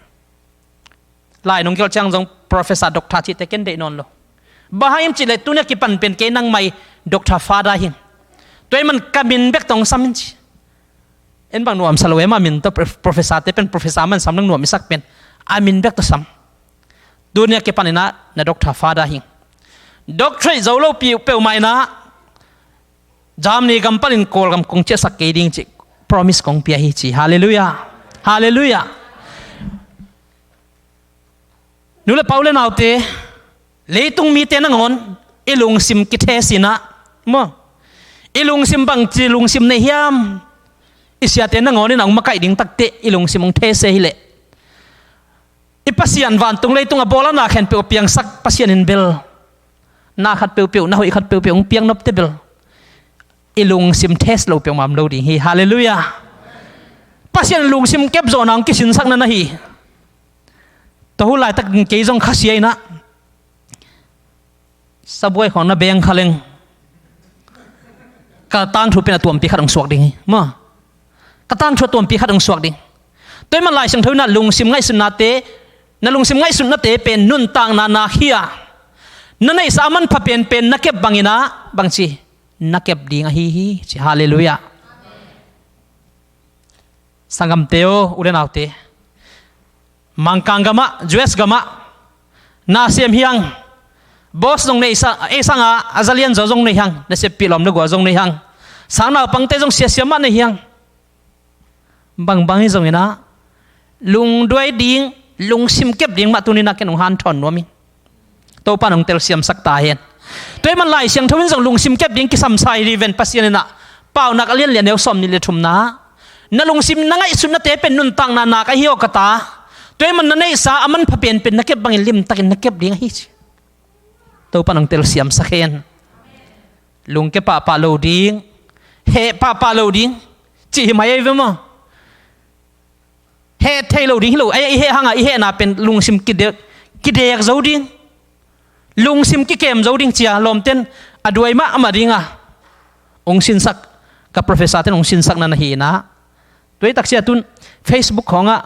Lai nong gelh ciang zong professor, doctor cihte ken deih nawn lo. Bang hang hiam cih leh tuni a kipan pen kei nangmah i doctor father hing. Tua ahih man ka min bek tawh hong sam in ci. En bang nuamsa lo em, a min tawh prof-, professor te pen professor man sam nang nuam i sak pen a min bek tawh sam. Tuni a kipaninah na doctor father hing. Doctorate zo lo pi-, peuhmah inah Germany gam panin Kawlgam kong ciahsak kei ding cih promise kong pia hi ci. Halleluiah. Halleluiah. Nu le pa, u le naute, leitung mite nangawn i lungsim kithe sinah maw? I lungsim bangci lungsim nei hiam? I siate nangawn in a hong makaih ding takte i lungsim hong the se hileh, i Pasian vantung leitung a bawl a na khempeuh a piangsak Pasian in bel na khat peuhpeuh, na hoih khat peuhpeuh hong piang nop teh bel i lungsim test lo peuhmah om lo ding hi. Halleluiah. Pasian in lungsim kepzawhna hong kisinsakna na hi. Tua hun laitak kei zong khasia inah sabuai khawng na beng kha leng ka tangthu pen a tuampi khat hong suak ding hi maw? Ka tangthu a tuampi khat hong suak ding. Tua ahih man Lai Siangtho inah lungsim ngaihsutnate, na lungsim ngaihsutnate pen nuntakna nak hi a, na neihsa a manpha penpen na kep banginah bangci na kep ding ahi hi ci. Halleluiah. Sanggamte aw, u le naute, Mangkang gamah, U S gamah nasem hiang. Boss zong nei sa-, ei sanga a zalian zaw zong nei hiang. Naseppih lawm le gual zong nei hiang. Sang naupangte zong siasia mah nei hiang. Bangbang hi zonginah lungduai ding, lungsim kep ding mah tuninah ken hong hanthawn nuam hi. Topa nong telsiamsak ta hen. Tua ahih man Lai Siangtho in zong lungsim kep ding kisam sa hi dih ven Pasian inah. Paunak a lianlian neu sawm nih le thumna, na lungsim na ngaihsutnate pen nuntakna nak ahi aw ka ta. Tua ahih man na neihsa a manpha penpen na kep bangin limtakin na kep ding ahi ci. Topa nong telsiamsak hen. Lungke pahpah lo ding, heh pahpah lo ding cih hi mai ahi ve maw? Heh thei lo ding hi lo, ei, i heh hanga i hehna pen lungsim kidek, kidek zo ding, lungsim kikem zo ding cia lawmten a duai mah amah dinga hong sinsak, ka professor ten hong sinsakna na hi inah. Tua hi takcia tun Facebook khawngah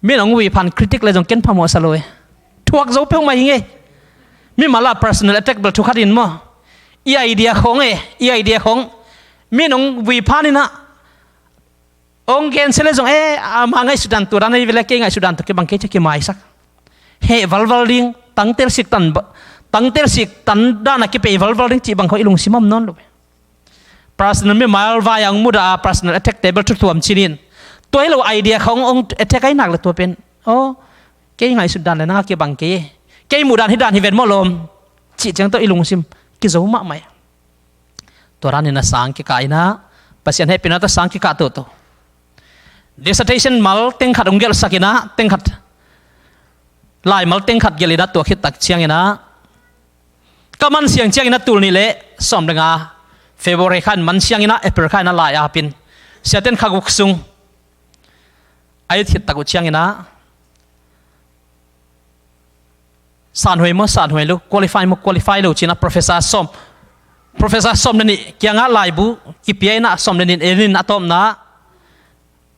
min hong vui phan critic le zong ken phamawh sa lo e. Thuak zo peuhmah hi ngei. Mimal ah personal attack bel thukhat in maw. I idea khawng e, i idea khawng. Min hong vui phan inah. Hong gensia le zong e, ama ngaihsut dan tua dan ahi vele, kei ngaihsut dan tawh kibang kei cia kimaisak. Heh valval ding, tangtelsik tan ba, tangtelsik tan dan a kipei valval ding cih bang khawng i lungsim om nawn lo. Personal mimal vai a hong mudah a personal attack te bel thuthuam cinin. Tua hi lo idea khawng hong attack ahi nak le tua pen. Aw, kei ngaihsut dan le nang a kibang kei e. Kei muh dan hi dan hi ven mawh lawm. Cih ciang tawh i lungsim kizo mahmah e. Tua dan inah sang kikah inah, Pasian hehpihna tawh sang kikah toto. Dissertation mal tengkhat hong gelhsak inah, tengkhat, laimal tengkhat gelh inah tua khit tak ciang inah. Ka man siang ciang inah tul nih le sawm le nga, February kha in man siang inah, April kha inah lai apin. Siaten kha guk sung. A it khit tak uh ciang inah. Sanhuai maw, sanhuai lo, qualify maw, qualify lo cinah professor sawm, professor sawm le nih kiangah laibu kipia inah sawm le nih en in a tawpna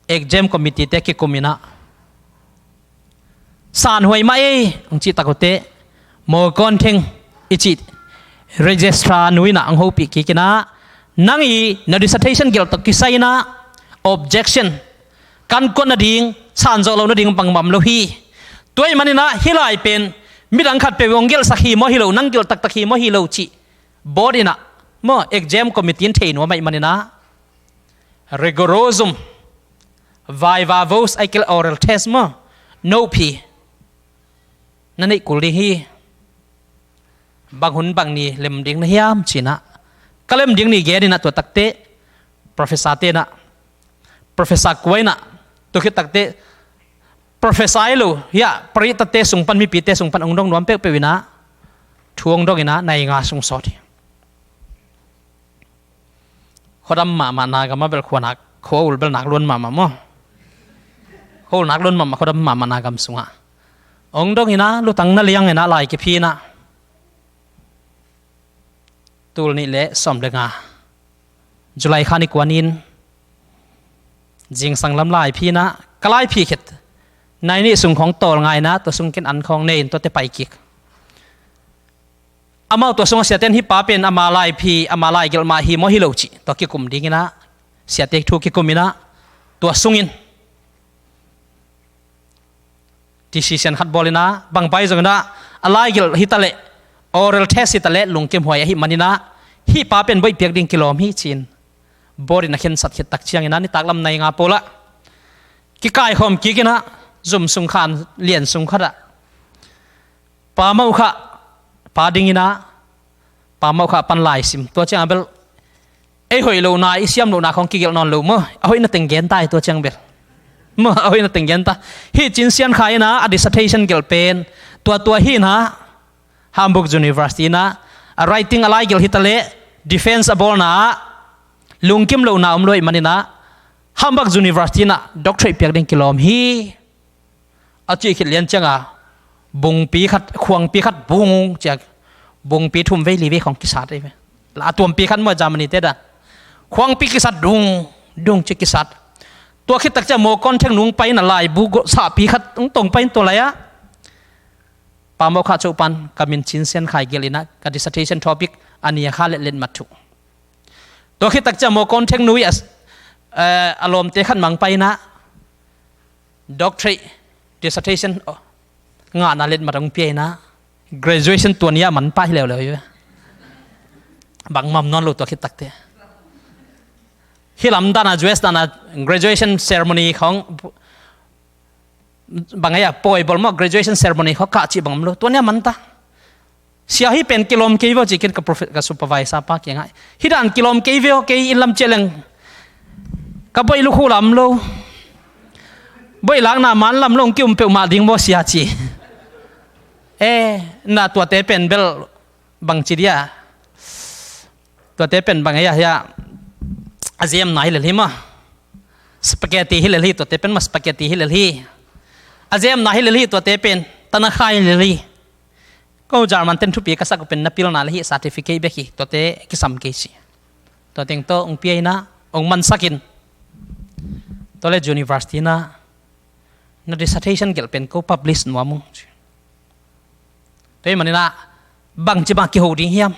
exam committee te kikum inah. Sanhuai mah ei, hong cih tak uh teh, Mawkawn Theng i cih registrar nu inah hong hopih kik inah, nang i na dissertation gelh tawh kisai inah objection, kan kuat nading, sanzawh loh nading bangmah om lo hi. Tua ahih man inah hih lai pen midang khatpeuh in hong gelhsak hi maw hi lo, nang gelh taktak hi maw hi lo cih board inah maw, exam committee in thei nuam ahih man inah rigorosum, viva voce, ahih kei leh oral test maw, nophi na neih kul ding hi. Bang hun bang ni lem ding na hiam cinah, ka lem ding ni gen inah tua tak teh professor te inah, professor kua inah, tua khit tak teh professor hi lo, hiah paritate sung pan, mipite sung pan hong dong nuam peuhpeuh inah, thu hong dong inah nai nga sung sawt hi. Khuadam mahmah na gam ah bel khua nak, khua ul bel nak luan mahmah maw. Khua ul nak luan mahmah, khuadam mahmah na gam sungah. Hong dong inah, lutang na liang inah lai kiphi inah. Tul nih le sawm le nga, July kha ni kua ni in, zingsang lam lai phi inah, ka lai phi khit nai nih sung khawng tawlnga inah, tua sung ken an khawng nei in tuate pai kik. Amau tua sungah siaten hih pa pen ama lai phi, ama lai gelh mah hi maw hi lo cih tua kikum ding inah, siate thu kikum inah, tua sungin decision khat bawl inah, bang pai zong inah, a lai gelh hi taleh, oral test hi taleh lungkim huai ahih man inah, hih pa pen bawi piak ding kilawm hi ci-in board in a khensat khit tak ciang inah, nitak lam nai nga pawl ah kikaikhawm kik inah, zum sung khan lian sung khat ah Pa Mauh Khah, pa ding inah, Pa Mauh Khah pan lai sim. Tua ciang a bel ei hoih lohna, i siam lohna khawng kigelh nawn lo maw. A hoihna teng gen ta hi tua ciang bel maw, a hoihna teng gen ta. Hih Cin Sian Khai inah a dissertation gelh pen tua tua hi inah, Hamburg University inah a writing, a lai gelh hi taleh defense a bawlna ah lungkim lohna om lo ahih man inah, Hamburg University inah doctorate piak ding kilawm hi. A cih khit lian ciang a, bungpi khat, khuangpi khat bung ciak, bungpi thum vei li vei khawng kisat ei ve. La a tuampi khat maw, Germany te dan. Khuangpi kisat dung dung ci kisat. Tua khit tak ciang Mawkawn Theng nung pai inah laibu gawh sahpi khat hong tong pai in tua lai ah, Pa Mauh Khah Cho pan ka min Cin Sian Khai gelh inah, ka dissertation topic a nia kha letlet mat thuh. Tua khit tak ciang Mawkawn Theng nu i a, eh, a lawmte khat mang pai inah, doctorate dissertation, oh, ngahna letmat hong pia inah, graduation tua ni ah man pah hi leuleu hi ve. Bangmah om nawn lo tua khit tak teh. Hih lam dan a, U S dan a graduation ceremony khawng bang ei a, pawi bawl maw, graduation ceremony khawng kah cih bang om lo, tua ni ah man ta. Sia, hih pen kilawm kei ve aw ci-in ka prophet, ka supervisor pa kiangah, hih dan kilawm kei ve aw, kei inn lam ciah leng ka bawi lukhu lam lo, bawi lakna man lam lo hong ki-um peuhmah ding maw sia ci. Eh, na tuate pen bel bangci dia, tuate pen bang ei a, hiah a zemna hi lel hi maw. Spaghetti hi lel hi, tuate pen maw spaghetti hi lel hi. A zemna hi lel hi, tuate pen tanakha hi lel hi. Ko German ten thupi ka sak uh pen na pilna le hih certificate bek hi, tuate kisam kei ci. Tua teng tawh hong pia inah hong mansakin, tua le university inah na dissertation gelh pen ko publish nuam ung ci. Tua ahih maninah bangci bang kiho ding hiam?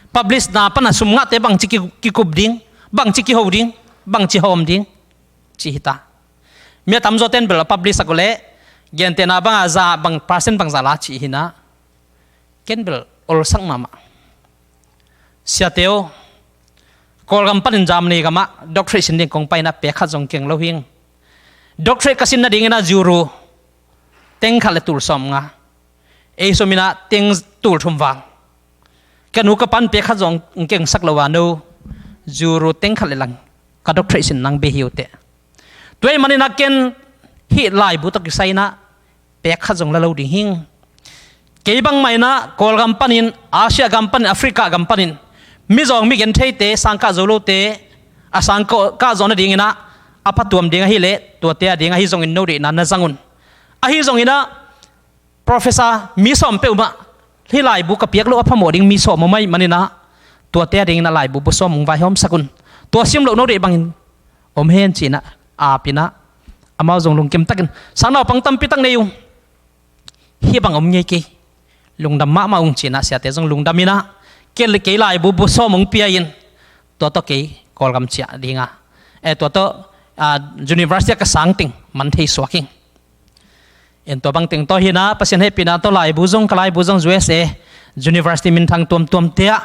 Publish na pana sum ngahte bangci ki- kikup ding, bangci kiho ding, bangci hawm ding ci hita. Mi a tamzaw ten bel a publish sak uh leh gentehna banga za bang percent bang za la ci hinah. Ken bel olsak mahmah. Siate aw, Kawlgam panin Germany gamah doctorate sin ding kong paina pek khat zong keng lo hing. Doctorate ka sin nadingin a zuru teng khat le tul sawm nga. Ei sawm inah teng tul thum val. Ka nu ka pan pek khat zong kengsak lo a no zuru teng khat le lang ka doctorate sin nang be hi uh teh. Tua ahih maninah ken hih laibu tawh kisai inah pek khat zong la lo ding hing. Kei bangmah inah Kawlgam panin, Asia gam panin, Africa gam panin mizawng mi gentheite, sang kah zo lote a sang kah zawh nadinginah a phatuam ding ahileh tuate a ding ahi zongin no deihna na zang un. Ahi zonginah professor mi sawm peuhmah hih laibu ka piak loh a phamawh ding mi sawm om ahih maninah tuate a dinginah laibu bu sawm hong vaihawmsak un. Tua sim loh no deih bangin om hen ci-inah apinah amau zong lungkim takin sang naupang tampi tak nei uh. Hih bang om ngei kei, lungdam mahmah ung ci-inah siate zong lungdam inah kei laibu bu sawm hong pia-in tua tawh kei Kawlgam ciah dinga, eh, tua tawh, ah, university ah ka sang teng man thei suak ing. En tua bang teng tawh hinah Pasian hehpihna tawh laibu zong, ka laibu zong U S A university minthang tuamtuamte ah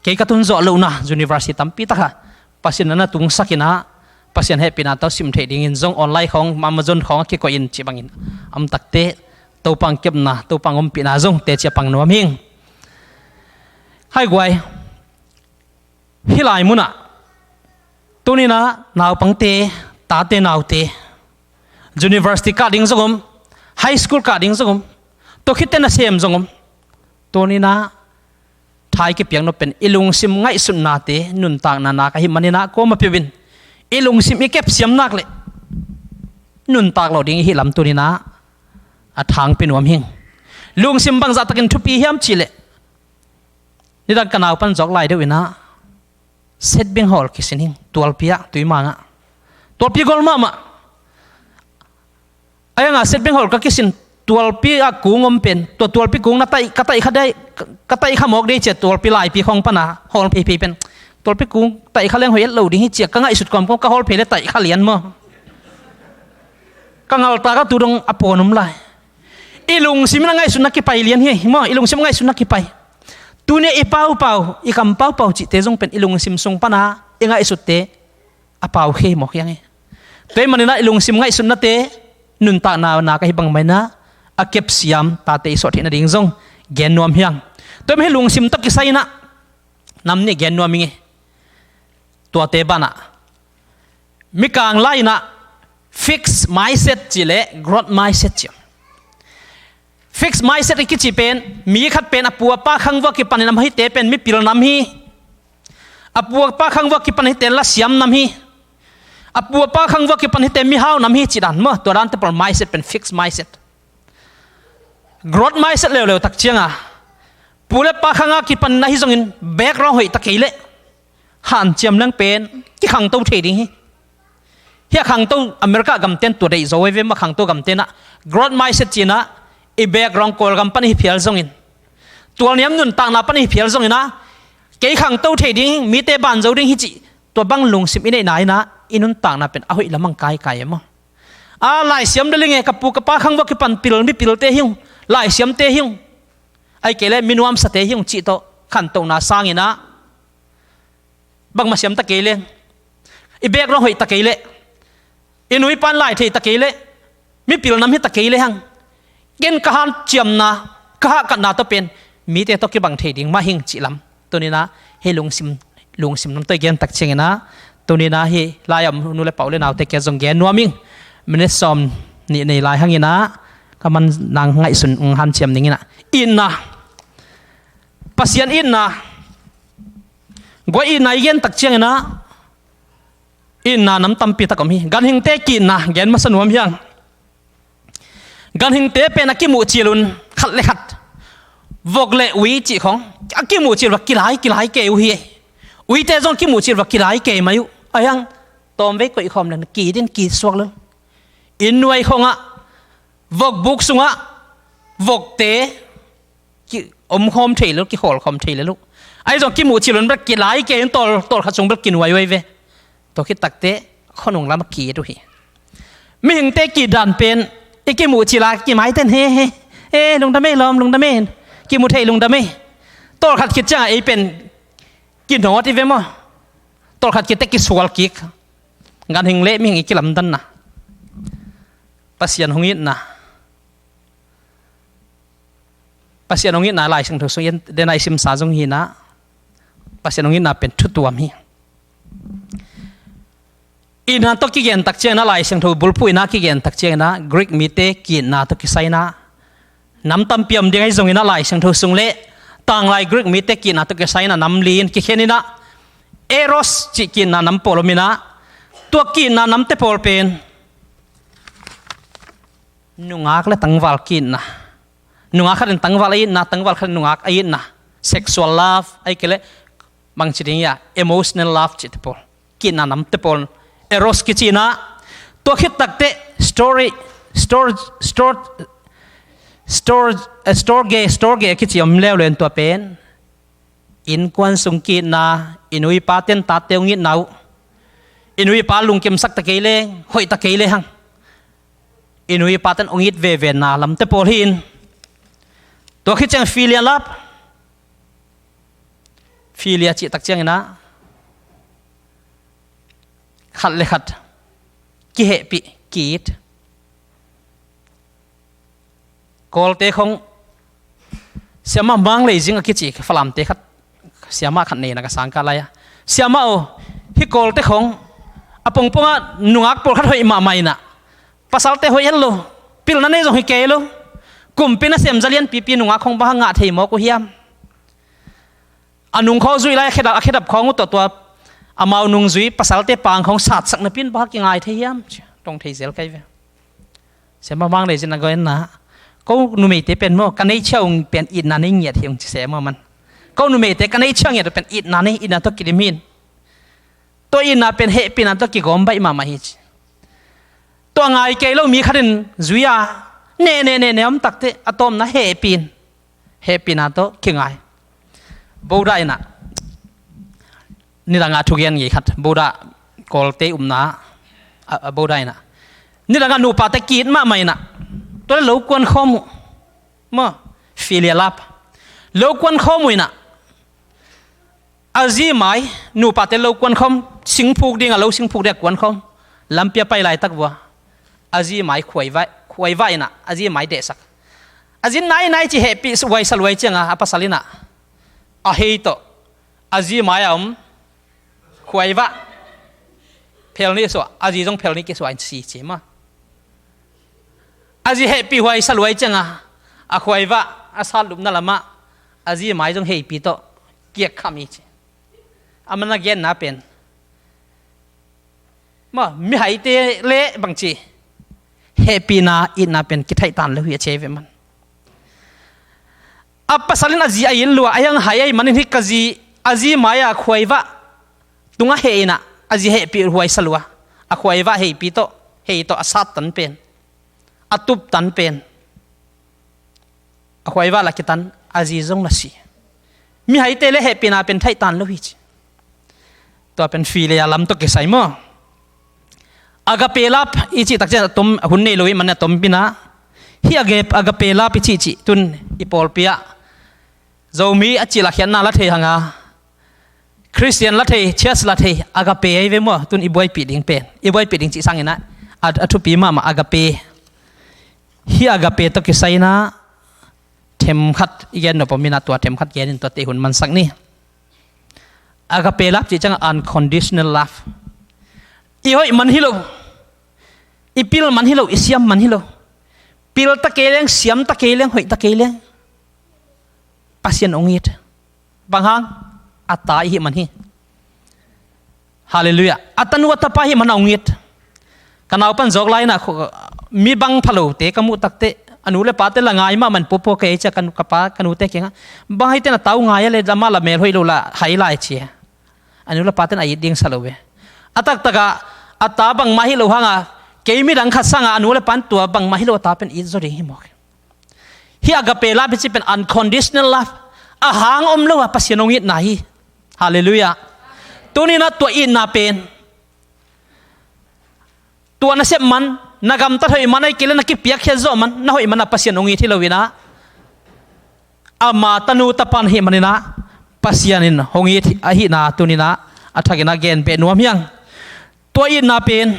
kei ka tun zawh lohna university tampi takah Pasian na na tungsak inah Pasian hehpihna tawh sim theih dingin zong online khawng, Amazon khawng a kikoih in cih bangin a om takte Topa hong kepna, Topa hong ompihna zong teci a pang nuam hing. Hai guai, hih lai munah tuninah naupangte, tate naute university kah ding zong om, high school kah ding zong om, tua khitte nasem zong om. Tuninah thai kipiak nop pen i lungsim ngaihsutnate nuntakna nak ahih maninah kuama peuh in i lungsim i kepsiam nak le nuntak loh ding i hih lam tuninah a thangpi nuam hing. Lungsim bangzah takin thupi hiam cihleh, nidang ka naupan zawk lai deuh inah setbeng hawl kisin hing, tualpi ah, tuimangah. Tualpi gol mahmah. A hiangah setbeng hawl ka kisin, tualpi ah kung om pen, tua tualpi kung na taih, ka taih kha dai, ka, ka taih kha mawk dei cia tualpi laipi khawng pana hawl pheiphei pen. Tualpi kung taih kha leng hoih et lo ding hi cia ka ngaihsut kawmkawm ka hawl phei le taih kha lian maw? Ka ngaltak a tu dong a pawn om lai. I lungsim in a ngaihsutna kipai lian hi maw, i lungsim a ngaihsutna kipai. Tuni a i paupau, i kam paupau cihte zong pen i lungsim sung pana i ngaihsutte a pau khei mawk hiang hi. Tua ahih maninah i lungsim ngaihsutnate nuntakna nak ahi bangmah inah a kepsiam tate i suah theih nading zong gen nuam hiang. Tua ahih manin lungsim tawh kisai inah nam nih gen nuam ing hi. Tuate banah Mikang lai inah fixed mindset cih le growth mindset cih. Fixed mindset i kici pen mi khat pen a pu a pa khang vua kipanin a mawhite pen mipil nam hi. A pu a pa khang vua kipan hite lasiam nam hi. A pu a pa khang vua kipan hite mihau nam hi cih dan maw, tua dante pawl mindset pen fixed mindset. Growth mindset leuleu tak cianga pu le pa khanga kipan ahi zongin background hoih ta kei leh hanciam leng pen kikhangto thei ding hi. Hih a khangto America gamten tua deih zo veve maw, khangto gamtenah growth mindset cinah i background Kawlgam pan i hi phial zongin, tualniam nuntakna pan i hi phial zonginah kei khangto thei ding hi, mite ban zo ding hi cih tua bang lungsim i neihna inah i nuntakna pen a hoih lamang kaikai e maw? A laisiam dali nge, ka pu ka pa khang vua kipan pil mipilte hi ung, laisiamte hi ung. Ahih kei leh minuamsate hi ung cih tawh khantohna sanginah bangmah siam ta kei leng, i background hoih ta kei leh, i nuipan lai thei ta kei leh, mipil nam hi ta kei lehang ken ka hanciamna, ka hahkatna tawh pen mite tawh kibang thei ding mah hing cih lam tuninah hih lungsim, lungsim lam tawh i gen tak cianginah tuninah hih lai-ah nu le pau le naute kia zong gen nuam ing. Minute sawm nih nei lai hanginah ka man nang ngaihsun hanciam ninginah itna, Pasian itna, guai itna i gen tak cianginah itna nam tampi tak om hi. Ganhingte ki-itna gen masa nuam hiang. Ganhingte pen a kimuh cilun khat le khat vok le ui cih khong a kimuh cilun a kilai kilai kei uh hi. Uite zong kimuh cil va kilai kei mai uh. Ahiang tawmvei koih khawm le na ki din ki suak lo. Inn nuai khongah, vokbuk sungah, vokte ki om khawm thei lo, ki khawl khawm thei lo. Ahi zong kimuh cil un bel kilai kei in tawl, tawl khat sung bel kinuai uai ve. Tua khit takte khonung lamah ki et uh hi. Mihingte ki dan pen i kimuh cila kimaiten he he he lungdam ei lawm, lungdam ei, kimu thei lungdam ei. Tawl khat khit ciangah ei pen kinawt i ve maw. Tawl khat khitte kisual kik. Ganhing le mihing i kilamdanna. Pasian hong itna. Pasian hong itna Lai Siangtho sung in dena i simsa zong hi na. Pasian hong itna pen thutuam hi. Itna tawh kigen tak ciangin a Lai Siangtho bulphuhna kigen tak ciangin a Greek mite ki-itna tawh kisai in a nam tampi om ding ahi zongin a Lai Siangtho sung le tanglai Greek mite ki-itna tawh kisai in a nam li in kikhen in a Eros cih ki-itna nam pawl om in a tua ki-itna namte pawl pen nungak le tangval ki-itna. Nungak khat in tangval a itna, tangval khat in nungak a itna. Sexual love, ahih kei leh bangci ding hiam, emotional love cihte pawl. Ki-itna namte pawl. Eros kici in a. Tua khit takte storge, storge, storge, eh, storge, storge kici om leuleu in tua pen innkuan sung ki-itna, i nu i paten tate hong itna uh. I nu i pa lungkimsak ta kei leng, hoih ta kei lehang i nu i paten hong it vevenna lamte pawl hi in. Tua khit ciang philia love. Philia cih tak ciangin a khat le khat kihehpih, ki-it. Kawlte khong siamah Mang Lei Zing a kici Falamte khat, siamah khat nei in a ka sang kah lai-a, siamah aw, hih Kawlte khong a pongpongah nungak pawlkhat hoih mahmah in a, pasalte hoih het lo, pilna nei zong hi kei lo, kumpi nasem za lianpipi nungak khong bang hang ngah thei mawk uh hiam? A nung khawng zuih lai, a khedap, a khedap khawng uh tawh tua amau nungzui pasalte pang khawng satsak napi in bang hang kingai thei hiam? Tong thei zel kei ve. Siamah Mang Lei Zing in a gawh in a, ko numeite pen maw, ka nei ciang pen itna nei ngiat hi ung ci, siamah man. Ko numeite ka nei ciang ngiat pen itna nei, itna tawh kidim hi in. Tua itna pen hehpihna tawh kigawm baih mahmah hi ci. Tua ngai kei lo mi khat in zui a, ne ne ne ne om takte a tawpna hehpih in. Hehpihna tawh kingai. Buddha in a, nidang a thugen ngei khat, Buddha Kawlte upna a, a Buddha in a, nidang a nupate ki-it mahmah in a, tua le lo kuan khawm uh. Maw, philia love. Lo kuan khawm uh in a, a zi mai, nupate lo kuan khawm, singphuk ding a, lo singphuk ding a kuan khawm, lampi a pai laitak vua a zi mai khuaivah, khuaivah in a, a zi mai dehsak. A zi nai nai ci hehpih huaisa luai ciang a, a pasal in a, a hei tawh a zi mai a om khuaivah phel nih suah, a zi zong phel nih kisuah in si ci maw. A zi hehpih huaisa luai ciang a, a khuaivah a sat lupna lamah a zi mai zong heipih tawh kiak kham hi ci. Aman a genna pen maw, mihaite le bangci hehpihna, itna pen kithaih tan lo hi a ci ve man. A pasal in a zi a it lua, a hiang hai ahih manin hih ka zi, a zi mai a khuaivah tungah heh in a, a zi hehpih huaisa lua, a khuaivah heipih tawh, hei tawh a sat tan pen, a tup tan pen, a khuaivah la kitan, a zi zong la si. Mihaite le hehpihna pen thaih tan lo hi ci. Tua pen philia lam tawh kisai maw. Agape love i cih tak ciang a tom, a hun nei lo ahih manin a tom pi in a. Hih aga-, agape love i cih cih tun i pawlpi ah Zomi a cih lakkhiatna la thei hang a, Christian la thei, church la thei, agape ahi ve maw, tun i buaipih ding pen. I buaipih ding cih sangin a, a, a thupi mahmah agape. Hih agape tawh kisai in a, themkhat i gen nop om in a, tua themkhat gen in tuate hun mansak ni. Agape love cih ciang unconditional love. I hoih man hi lo, i pil man hi lo, i siam man hi lo. Pil ta kei leng, siam ta kei leng, hoih ta kei leng, Pasian hong it. Bang hang? A ta i hih man hi. Halleluiah. A tanu a tapa i hih man a hong it. Ka naupan zawk lai-in a khu-, mi bang phalote ka muh takte, a nu le pate la ngai mahmah in puapua kei ci a, ka nu, ka pa, ka nute kiangah, bang hang hite na ta uh ngai a le, amah la mel hoih lo la hai lai ci a. A nu le pa ten a it ding sa lo ve. A taktakah a ta bangmah hi lo hanga, kei midang khat sanga a nu le pan tua bangmah hi lo a ta pen it zaw ding hi mawk. Hih agape love i cih pen unconditional love, a hang om lo a Pasian hong itna hi. Halleluiah. Tuninah tua itna pen, tua na sep man, na gamtat hoih man, ahih kei leh na kipiakkhiat zawh man, na hoih man a Pasian hong it hi loinah, ama tanu tapa na hih maninah Pasian in hong it ahihna tuninah a thakinah gen beh nuam hi hang. Tua itna pen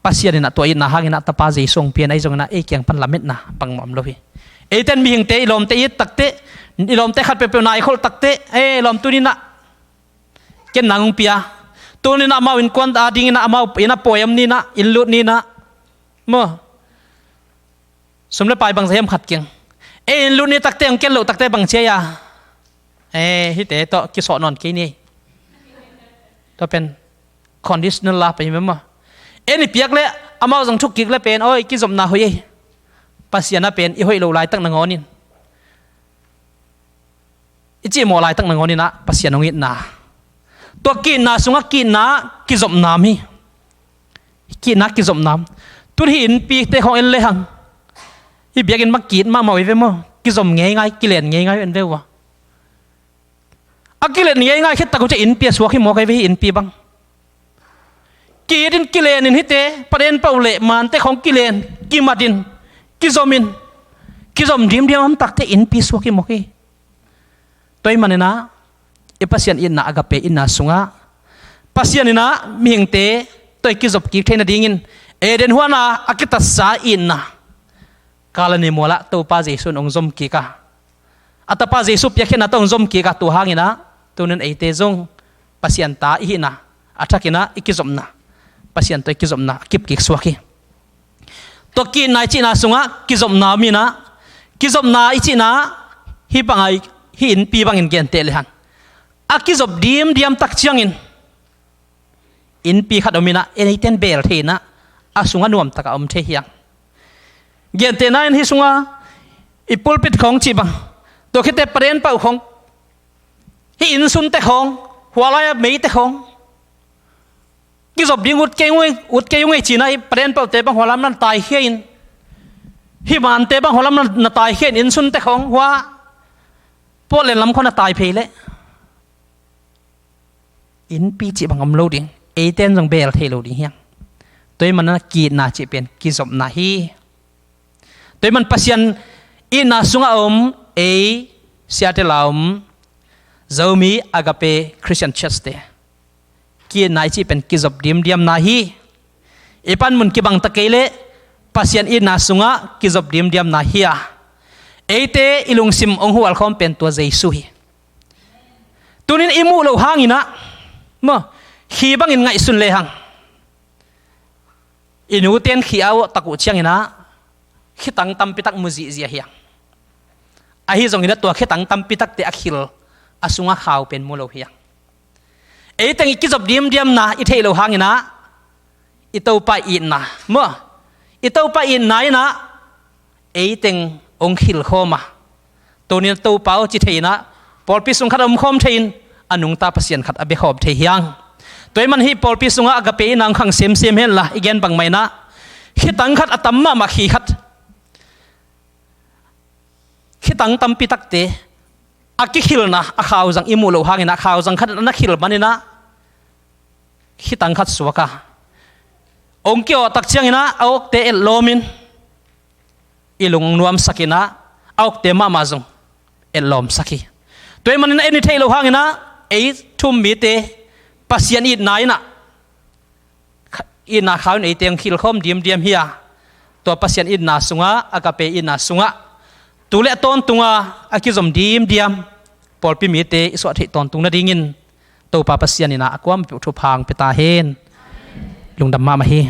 Pasian inah tua itna hanginah tapa Jesu hong pia in, ahi zonginah ei kiang pan lametna bangmah om lo hi. Eiten mihingte, i lawmte it takteh, i lawmte khat peuhpeuh na i kholh takteh, ei lawm, tuninah ken nang hong pia. Tuninah amau innkuan a dinginah amau innah pawi om ninah, inn lut ninah, maw, sum le pai bangzah hiam khat keng. Ei inn lut ni takteh hong ken loh takteh bang ci a? Ei, hihte tawh kisawh nawn kei ni. Tua pen conditional love ahi mah. Ei i piak leh amau zong thuk kik leh pen, oi, kizopna hoih ei. Pasian a pen i hoih loh laitak nangawnin, i cihmawh laitak nangawninah Pasian hong itna, tua ki-itna sungah ki-itna kizopna om hi. Ki-itna kizopna om. Tun hih innpite khawng en lehang, hih biakinn bang ki-it mahmah uh hi ve maw. Kizom ngeingai, kilen ngeingai uh en ve uh a. A kilen ngeingai khit tak uh ciah innpi a suak hi mawk ahi ve, hih innpi bang. Ki-itin kilenin hihte, Pa Denpah uh leh Mante khawng kilen, kimatin, kizomin, kizom dimdiam om takteh innpi suak hi mawk hi. Tua ahih maninah i Pasian itna, agape itna sungah Pasian inah mihingte tawh i kizop kik theih nadingin Eden huana a kitatsa itna, Kalvari mualah Topa Jesu in hong zom kik a, a tapa Jesu piakkhiatna tawh hong zom kik a, tua hanginah tunin eite zong Pasian ta i hihna a thakinah i kizopna, Pasian tawh i kizopna a kip kik suak hi. Tua ki-itna i cihna sungah kizopna om inah, kizopna i cihna hih bangah, hih innpi bangin genteh lehang, a kizop dimdiam tak ciangin innpi khat om inah, eiten bel thei inah, a sungah nuamtakah om thei hi hang. Gentehna in hih sungah i pulpit khawng cih bang, tua khitteh Pa Denpah uh khawng, hih innsunte khawng, hua lai-a meite khawng kizop ding ut kei ung ei, ut kei ung ei cinah, hih Pa Denpah uhte bang hua lam na taikhia in, hih Mante bang hua lam na, na taikhia in, innsunte khawng hua Portland lam khawng na taiphei leh innpi cih bang om lo ding, eiten zong bel thei lo ding hi hang. Tua ahih maninah ki-itna cih pen kizopna hi. Tua ahih man Pasian itna sungah om, ei Seattle a om Zomi Agape Christian Church te, ki-itna i cih pen kizop dimdiamna hi. I panmun kibang ta kei leh Pasian itna sungah kizop dimdiamna hi a, eite i lungsim hong hualkhawm pen tua Jesu hi. Tunin i muh loh hanginah, maw, khi bangin ngaihsun lehang, i nute in khi a awh tak uh cianginah khitang tampi tak mu zihziah hi hang. Ahi zonginah tua khitang tampi takte a khil, a sungah khau pen mu lo hi hang. Eiteng i kizop dimdiamna i theih loh hanginah i Topa itna, maw, i Topa itna inah eiteng hong khilkhawm a, tunin Topa aw ci thei inah pawlpi sung khat a omkhawm thei in, a nungta Pasian khat a biakhawm thei hi hang. Tua ahih man hih pawlpi sungah agape itna hong khang semsem henla, i gen bangmah inah khitang khat, a tam mahmah khi khat, khitang tampi takte a kikhilna, a khauzang i muh loh hanginah khauzang khat in a na khil maninah khitang khat suak a, hong kiawh tak cianginah a awkte etlawmin i lung nuamsak inah a awkte mahmah zong etlawmsak hi. Tua ahih maninah en i theih loh hanginah ei thu-um mite Pasian itna inah, itna khau in eite hong khilkhawm dimdiam hi a, tua Pasian itna sungah, agape itna sungah tu le a tawntunga a kizom dimdiam pawlpi mite i suah theih tawntung nadingin Topa Pasian inah a kuamah peuh thupha hong pia ta hen. Lungdam mahmah hi.